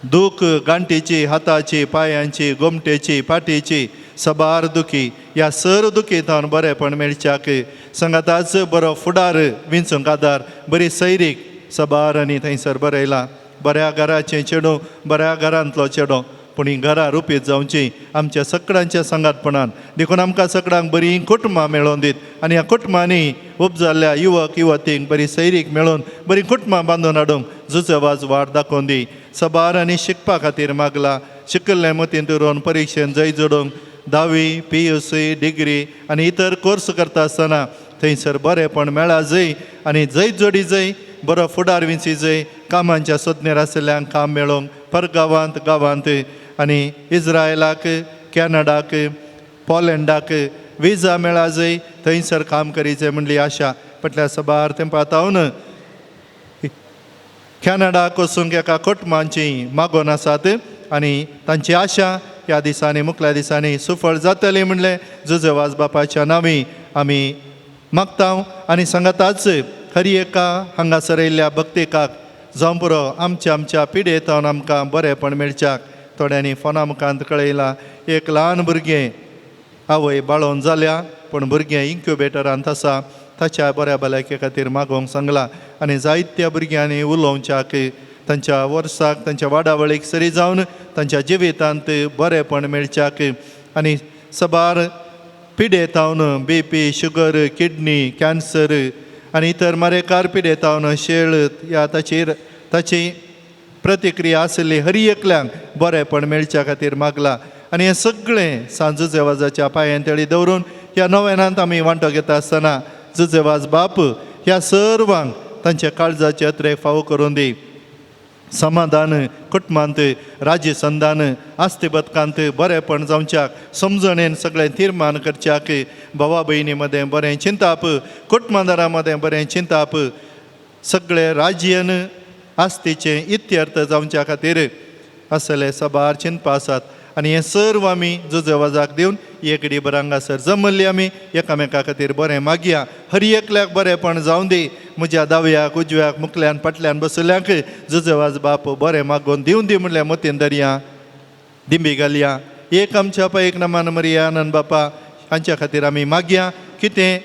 दूख गांठीची, हाताची, पांयांची, गोमटेची, पाटीची सबार दुखी ह्या सर दुखींतावन बरेंपण मेळच्याक सांगाताच बरो फुडार विंचूंक आदार, बरी सैरीक सबार आनी थंयसर बरयलां. बऱ्या घराचें चेडूं, बऱ्या घरांतलो चेडो, पूण हीं घरां रुपीत जावचीं आमच्या सगळ्यांच्या सांगातपणान. देखून आमकां सगळ्यांक बरीं कुटुंबां मेळोवन दीत आनी ह्या कुटुंबांनी उपजाल्ल्या युवक युवतींक बरी सैरीक मेळोवन बरीं कुटुंबां बांदून हाडूंक जुजवाज वाट दाखोवन दी. सबार आनी शिकपा खातीर मागला, शिकिल्लें मतींत उरोवन परिक्षेन जय जोडूंक 10वी, PUC, degree आनी इतर कोर्स करता आसतना थंयसर बरेंपण मेळा जय आनी जैत जोडी जय, बरो फुडार विंची जय, कामांच्या सोदनेर आशिल्ल्यांक काम मेळोवंक परगांवांत, गांवांत आनी इज्रायलाक, कॅनडाक, पोलंडाक विजा मेळा जय थंयसर काम करीचें म्हणली आशा. पटल्या सबार तेंपा तावन कॅनडाक वचूंक एका कुटुंबांची मागोवन आसात आनी तांची आशा ह्या दिसांनी मुखल्या दिसांनी सुफळ जातली म्हणलें जुजेवाज बापाच्या नांवी आमी मागता. आनी सांगाताच हर एका हांगासर आयिल्ल्या भक्तिकाक जावं पुरो आमच्या आमच्या पिडेतावन आमकां बरेंपण मेळच्याक. थोड्यांनी फोना मुखांत कळयलां एक ल्हान भुरगें आवय बाळोवन जाल्या पूण भुरगें इन्क्युबेटरांत आसा ताच्या बऱ्या भलायके खातीर मागोवंक सांगलां. आनी जायत्या भुरग्यांनी उलोवच्याक तांच्या वर्साक तांच्या वाडावळीक सरी जावन तांच्या जिवितांत बरेंपण मेळच्याक आनी सबार पिडेतावन B P sugar kidney cancer आनी इतर मारेकार पिडेतावन शेळ ह्या ताचेर ताची प्रतिक्रिया आशिल्ली हर एकल्यांक बरेंपण मेळच्या खातीर मागलां. आनी हें सगळें सांजुजेवाजाच्या पांयां तळी दवरून ह्या नव्यानांत आमी वांटो घेता आसतना जुजेवाज बाप ह्या सर्वांक तांच्या काळजाचे अत्रेक फावो करून दी. समाधान कुटुंबांत राज्य संधान आस्ती बदकांत बरेंपण जावच्याक समजणेन सगळें तिर्मान करच्याक भावा भयणी मदें बरें चिंताप कुटुंबादारां मदें बरें चिंताप सगळें राज्यन आस्तीचें इत्यर्थ जावच्या खातीर असले सबार चिंतपा आसात. आनी हें सर्व आमी जुजेवाजाक दिवन एकडी बरांगासर जमल्ली आमी एकामेका खातीर बरें मागया. हर एकल्याक बरेंपण जावं दी. म्हज्या दाव्याक उजव्याक मुखल्यान फाटल्यान बसल्यांक जुजेवाज बाप बरें मागोवन दिवन दी म्हणल्यार मतीन दरया दिंबी घालया. एक आमच्या पायक नमान मरिया आनंद बापा हांच्या खातीर आमी मागया. कितें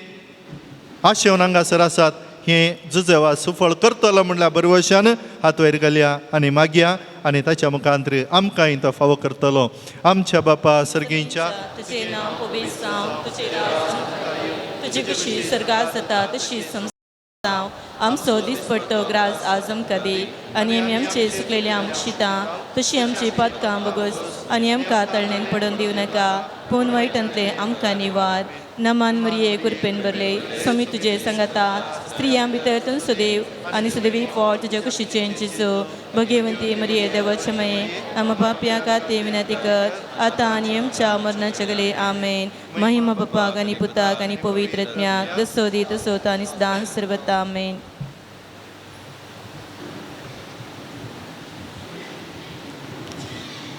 आशेवन हांगासर आसात हें जुजेवाज सुफळ करतलो म्हणल्यार बरवशान हात वयर घालया आनी मागया आनी ताच्या मुखांतर आमकांय तो फावो करतलो. आमच्या बापा सर्गींच्या तुझे नांव पवित्र जावं, तुझे राज तुजी खुशी स्वर्गात जाता तशी जावं. आमचो दिसपट्टो ग्रास आज आमकां दी आनी आमी आमचे सुकलेले आमशितां तशी आमची पातकां बगस आनी आमकां तळणेन पडून दिवं नाका पूण वायटांतले आमकां निवार. नमान मरिये कृपेन भरले स्वामी तुजे सांगाता स्त्रियां भितर तूं सुदेव आनी सुदेवी पोट तुज्या कुशीचें चिजो. भगेवंती मरिये देवाचे मये आमा पापया खातीर विनंती कर आतां आनी आमच्या मरणाच्या गले. आमेन. महिमा बापाक आनी पुताक आनी पवित्र आत्म्याक जसो दी तसो आनी सदांच सर्वता. आमेन.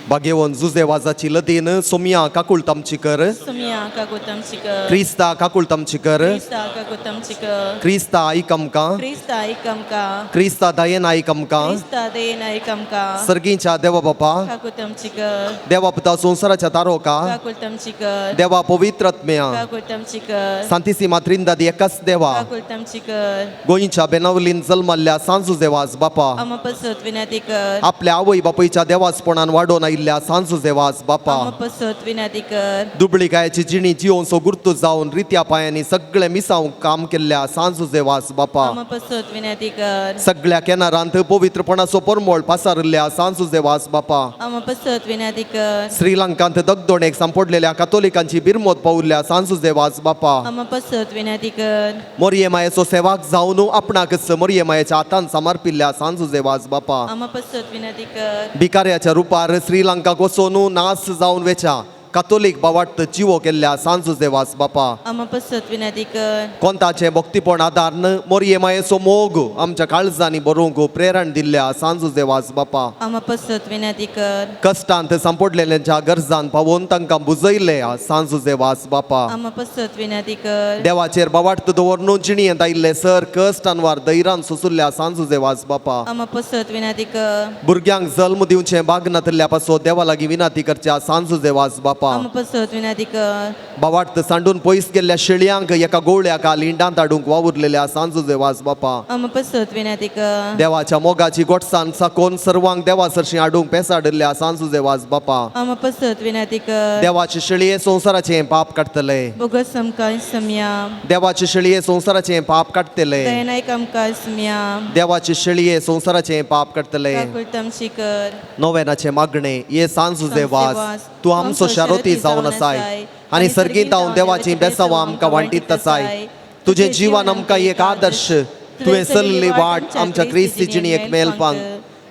भाग्यवंत जुजेवाजाची लदीन सोमिया काकुळट आमची कर. सोमिया काकुळट आमची कर. क्रिस्ता काकुळट आमची कर. क्रिस्ता काकुळट आमची कर. क्रिस्ता आयक आमकां. क्रिस्ता आयक आमकां. क्रिस्ता दयेन आयक आमकां. क्रिस्ता दयेन आयक आमकां. सर्गींच्या देवा बापा काकुळट आमची कर. देवा पुता संवसाराच्या तारोका काकुळट आमची कर. देवा पवित्र आत्म्या काकुळट आमची कर. सांतिसी मात्रिंदादी एकाच देवा काकुळट आमची कर. गोंयच्या बेनावलीन जल्मल्ल्या सांजुजेवाज बापा आमा पसत विनंती कर. आपल्या आवय बापूयच्या देवासपणान वाडोवन आयिल्ल्या सांजुजेवाज बापा आमा पसत विनंती कर. दुबळीकायेची जिणी जियोनसो गुर्तू जावन रित्या पांयांनी सगळे मिसावंक काम केल्ल्या सांजुजेवाज बापा आमा पसत विनंती कर. सगळ्या केनारांत पवित्रपणाचो परमळ पासारिल्ल्या सांजुजेवाज बापा आमा पसत विनंती कर. श्रीलंकांत दगदोणेक सांपडलेल्या कातोलिकांची बिरमोत पावल्ल्या सांजुजेवाज बापा आमा पसत विनंती कर. मोरये मायेचो सेवाक जावन आपणाकच मोरये मायेच्या हातान समर्पिल्ल्या सांजुजेवाज बापा आमा पसत विनंती कर. भिकाऱ्याच्या रुपार श्रीलंकाक वचोन नास जावन वेच्या कातोलीक बावाट जिवो केल्ल्या सांजुजेवाज बापा आमा पसत विनंती कर. कोंताचें भक्तीपण आदारन मोरये मायेचो मोग आमच्या काळजांनी बरोवंक प्रेरण दिल्ल्या सांजुजेवाज बापा आमा पसत विनंती कर. कश्टांत सांपडलेल्यांच्या गरजान पावोवन तांकां बुजयल्ले सांजुजेवाज बापा आमा पसत विनंती कर. देवाचेर बावाट दवरून जिणयेंत आयिल्ले सर कश्ट अनवार धैर्यान सोंशिल्ल्या सांजुजेवाज बापा आमा पसत विनंती कर. भुरग्यांक जल्म दिवचें बाग नातिल्ल्या पासो देवा लागीं विनंती करच्या सांजुजेवाज बापा आमा पसत विनंती कर. बावाट सांडून पयस गेल्ल्या शेळयांक एका गोवळ्याक लिंडांत हाडूंक वावुरलेल्या सांजुजेवाज बापा आमा पसत विनंती कर. देवाच्या मोगाची गोटसान साकोन सर्वांक देवा सरशी हाडूंक पेसाडिल्ल्या सांजुजेवाज बापा आमा पसत विनंती कर. देवाचे शेळये संवसाराचें पाप काडटले बोगस आमकां सम्या. देवाचे शेळये संवसाराचें पाप काडटले दयनायक आमकां सम्या. देवाचे शेळये संवसाराचें पाप काडटले काकुळट आमची कर. नोवेनाचें मागणें ये सांजुजेवाज तूं आमचो शारोती जावन आसाय आनी सर्गींत हांव देवाचीं बेसांवां आमकां वांटीत आसाय. तुजें जिवन आमकां एक आदर्श तुवें चल्ली वाट आमच्या क्रिस्ती जिणेक मेलपाक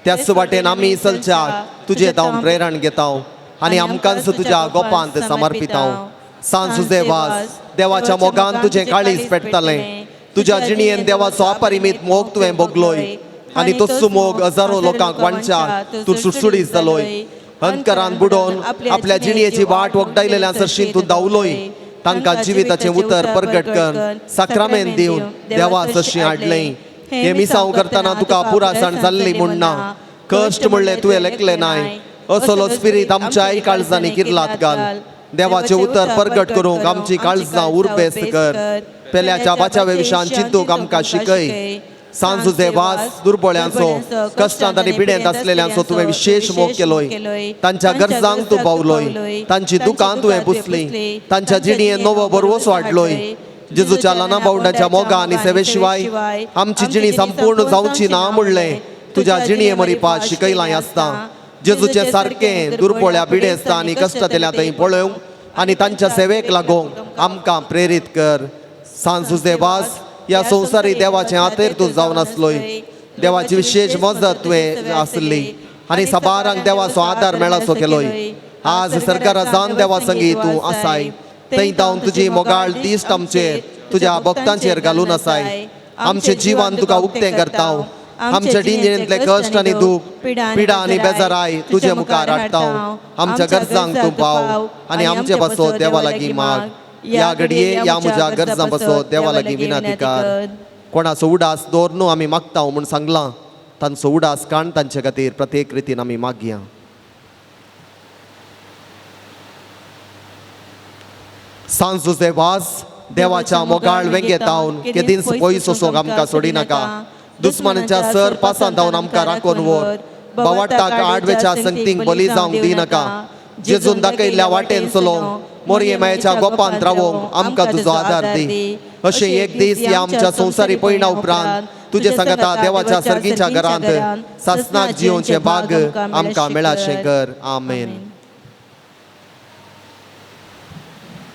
त्याच वाटेन आमी चलच्या तुजें हांव प्रेरण घेता आनी आमकांच तुज्या गोपांत समर्पितां. सांजुजेवाज देवाच्या मोगान तुजें काळीज पेटतलें. तुज्या जिणेन देवाचो अपरिमीत मोग तुवें भोगलोय आनी तोच मोग हजारो लोकांक वांटच्या तूं सुडसुडीत जालोय. अंतकरान बुडोवन आपल्या जिणेची वाट वगडायलेल्या सरशीं तूं धांवलोय. तांकां जिविताचें उतर परगट कर साक्रामेंत दिवन देवा सरशीं हाडलें. हें मिसांव करतना तुका पुरासण जाल्ली म्हूण ना कश्ट म्हणलें तुवें लेखलें नाय. असलो स्पिरीत आमच्याय काळजांनी किर्लात घाल. देवाचें उतर परगट करूंक आमची काळजां उर्बेस्त कर. पेल्याच्या बाचाव्या विशान चिंतूंक आमकां शिकय. सांजुजे वास दुर्बळ्यांचो कश्टांत आनी पिडेंत आसलेल्यांचो तुवें विशेश मोग केलोय. तांच्या गरजांक तूं पावलोय, तांची दुकां तुवें पुसली, तांच्या जिणेंत नवो भरवंसो हाडलोय. जेजूच्या ल्हाना बावड्यांच्या मोगा आनी सेवे शिवाय आमची जिणी संपूर्ण जावची ना म्हणलें तुज्या जिणये मरिपा शिकयलां आसता. जेजूचे सारकें दुर्बळ्या पिडेस्ता आनी कश्टांतल्या थंय पळोवंक आनी तांच्या सेवेक लागोवंक आमकां प्रेरीत कर. सांजुजे वास ह्या संवसारी देवाचें आतेर तूं जावन आसलोय. देवाची विशेश मजत तुवें आसली आनी साबारांक देवाचो आदार मेळासो केलोय. आज सरकारा जावन देवा संगी तूं आसाय, थंय जावन तुजी मोगाळ दिश्ट आमचेर तुज्या भक्तांचेर घालून आसाय. आमचें जिवन तुका उक्तें करता. आमच्या डिंजेंतले कश्ट आनी दूख, पिडा आनी बेजाराय तुजे मुखार हाडटा. आमच्या गरजांक तूं पाव आनी आमचे पासत देवा लागीं माग. ह्या घडये ह्या म्हज्या गरजां पासत देवा लागीं विनंती कर. कोणाचो उडास दवर न्हू आमी मागता म्हूण सांगलां, तांचो उडास काण तांचे खातीर प्रत्येक रितीन आमी मागया. सांजुजे वास देवाच्या मोगाळ वेंगेत धावन केदींच पयस वचूंक आमकां सोडिनाका. दुस्मानाच्या सर पासांत धांवन आमकां राखून व्हर. बावाट्टाक आडवेच्या संगतींक बली जावंक दिनाका. जेजून दाखयल्ल्या वाटेन चलोवंक, मोरये मायेच्या गोपांत रावोंक आमकां तुजो आदार दी. अशें एक दीस ह्या आमच्या संवसारी पयणा उपरांत तुजे सांगाता देवाच्या सर्गीच्या घरांत सासनाक जियोवचें भाग आमकां मेळाशें कर. आमेन.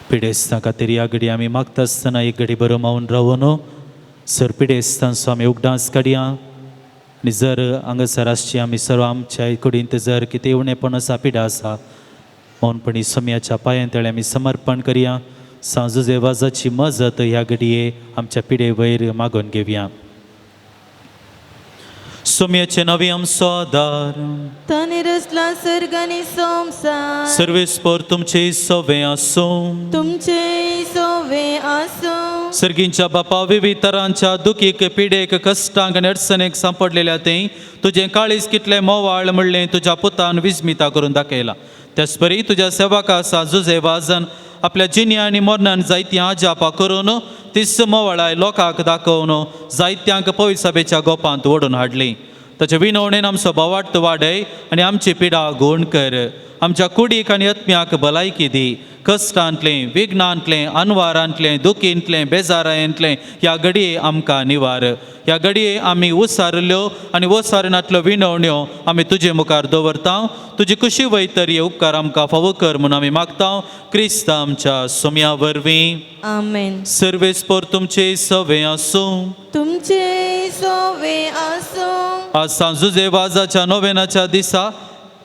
पिडेस्तां खातीर ह्या घडी आमी मागता आसतना एक घडी बरो मावन रावून सर पिडेस्तांचो आमी उगडास काडया. आनी जर हांगासर आसची आमी सर्व आमच्या कुडींत जर कितें उणेपण आसा, पिडा आसा, मौनपणी सोम्याच्या पांयां तळे आमी समर्पण करया. सांजुजे वाजाची मजत ह्या घडये आमच्या पिडे वयर मागून घेवया. सोम्याचे नवे आमचो आदार, ताणें रचला सर्ग आनी संवसार. सर्वेस्पर तुमचे सवे आसूं. तुमचे सोवे आसूं. सर्गींच्या बापा, विविध तरांच्या दुखीक, पिडेक, कश्टांक आनी अडचणेक सांपडलेल्या तें तुजें काळीज कितलें मोवाळ म्हणलें तुज्या पुतान विस्मिता करून दाखयला. त्याचपरी तुज्या सेवका सांजुजे वाजन आपल्या जिन्या आनी मरणान जायतीं आजापां करून तीच मोवाळाय लोकांक दाखोवन जायत्यांक पयसभेच्या गोपांत ओडून हाडली. ताचे विनवणेन आमचो बोवाट वाडय आनी आमची पिडा गूण कर. आमच्या कुडीक आनी आत्म्याक भलायकी दी. कश्टांतलें, विघ्नांतलें, अनवारांतलें, दुखींतलें, बेजारांतलें ह्या घडये आमकां निवार. ह्या घडये आमी उसारल्यो आनी ओसारणांतल्यो विनवण्यो आमी तुजे मुखार दवरता. तुजी कुशी वयतरी उपकार आमकां फावो कर म्हूण आमी मागता. क्रिस्त आमच्या सोम्या वरवीं. आमेन. सर्वेस्पर तुमचे सवे आसूं. तुमचे सोवे आसूं. आज सांजुजे वाजाच्या नोवेनाच्या दिसा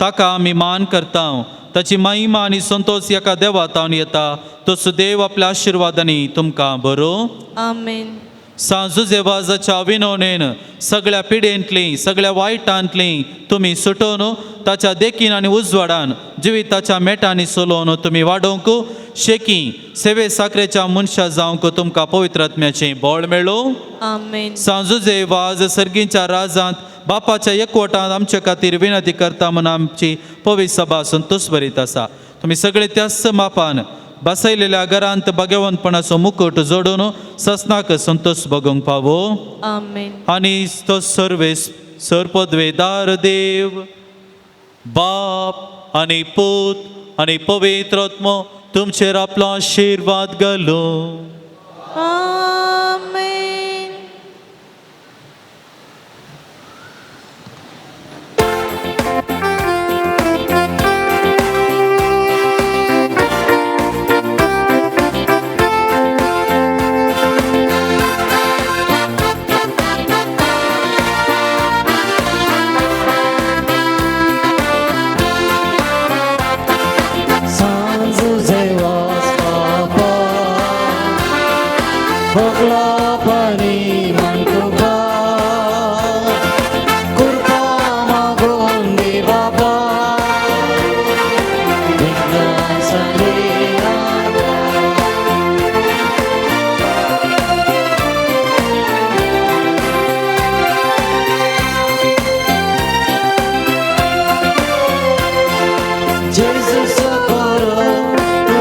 ताका आमी मान करता. ताची महिमा आनी संतोष एका देवा तावन येता. तो सुदेव आपल्या आशिर्वादांनी तुमकां बरो. आमेन. सांजुजे वाजाच्या विनवणेन सगळ्या पिडेंतलीं, सगळ्या वायटांतलीं तुमी सुटोवन ताच्या देखीन आनी उजवाडान जिविताच्या मेटांनी चलोवन तुमी वाडोवंक शेकी सेवे साखरेच्या मनशां जावंक तुमकां पवित्र आत्म्याचें बळ मेळूं. आमेन. सांजुजे वाज सर्गींच्या राजांत बापाच्या एकवटांत आमचे खातीर विनंती करता म्हूण आमची पवित्र सभा संतोष भरीत आसा. तुमी सगळे त्याच मापान बसयलेल्या घरांत भगवंतपणाचो मुकुट जोडून ससनाक संतोष भोगूंक पावो. आमेन. आनी तो सर्वेस सरपदवेदार देव बाप आनी पूत आनी पवित्र आत्मो तुमचेर आपलो आशिर्वाद घालूं. आमेन. सांजुजे वास बापा, भोगला परी मन तुका, कृपा मागून दी बाबा, विघ्न सगळी जेजू socorro, tu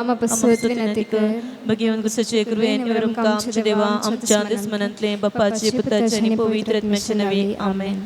आमा पासत विनंती कर. भगेवन गुसाचे कृपेन निवरूंक आमच्या देवा आमच्या दुस्मनांतले बापाचे पुताचे आनी पवित्र आत्म्याचे नांवी आमेन.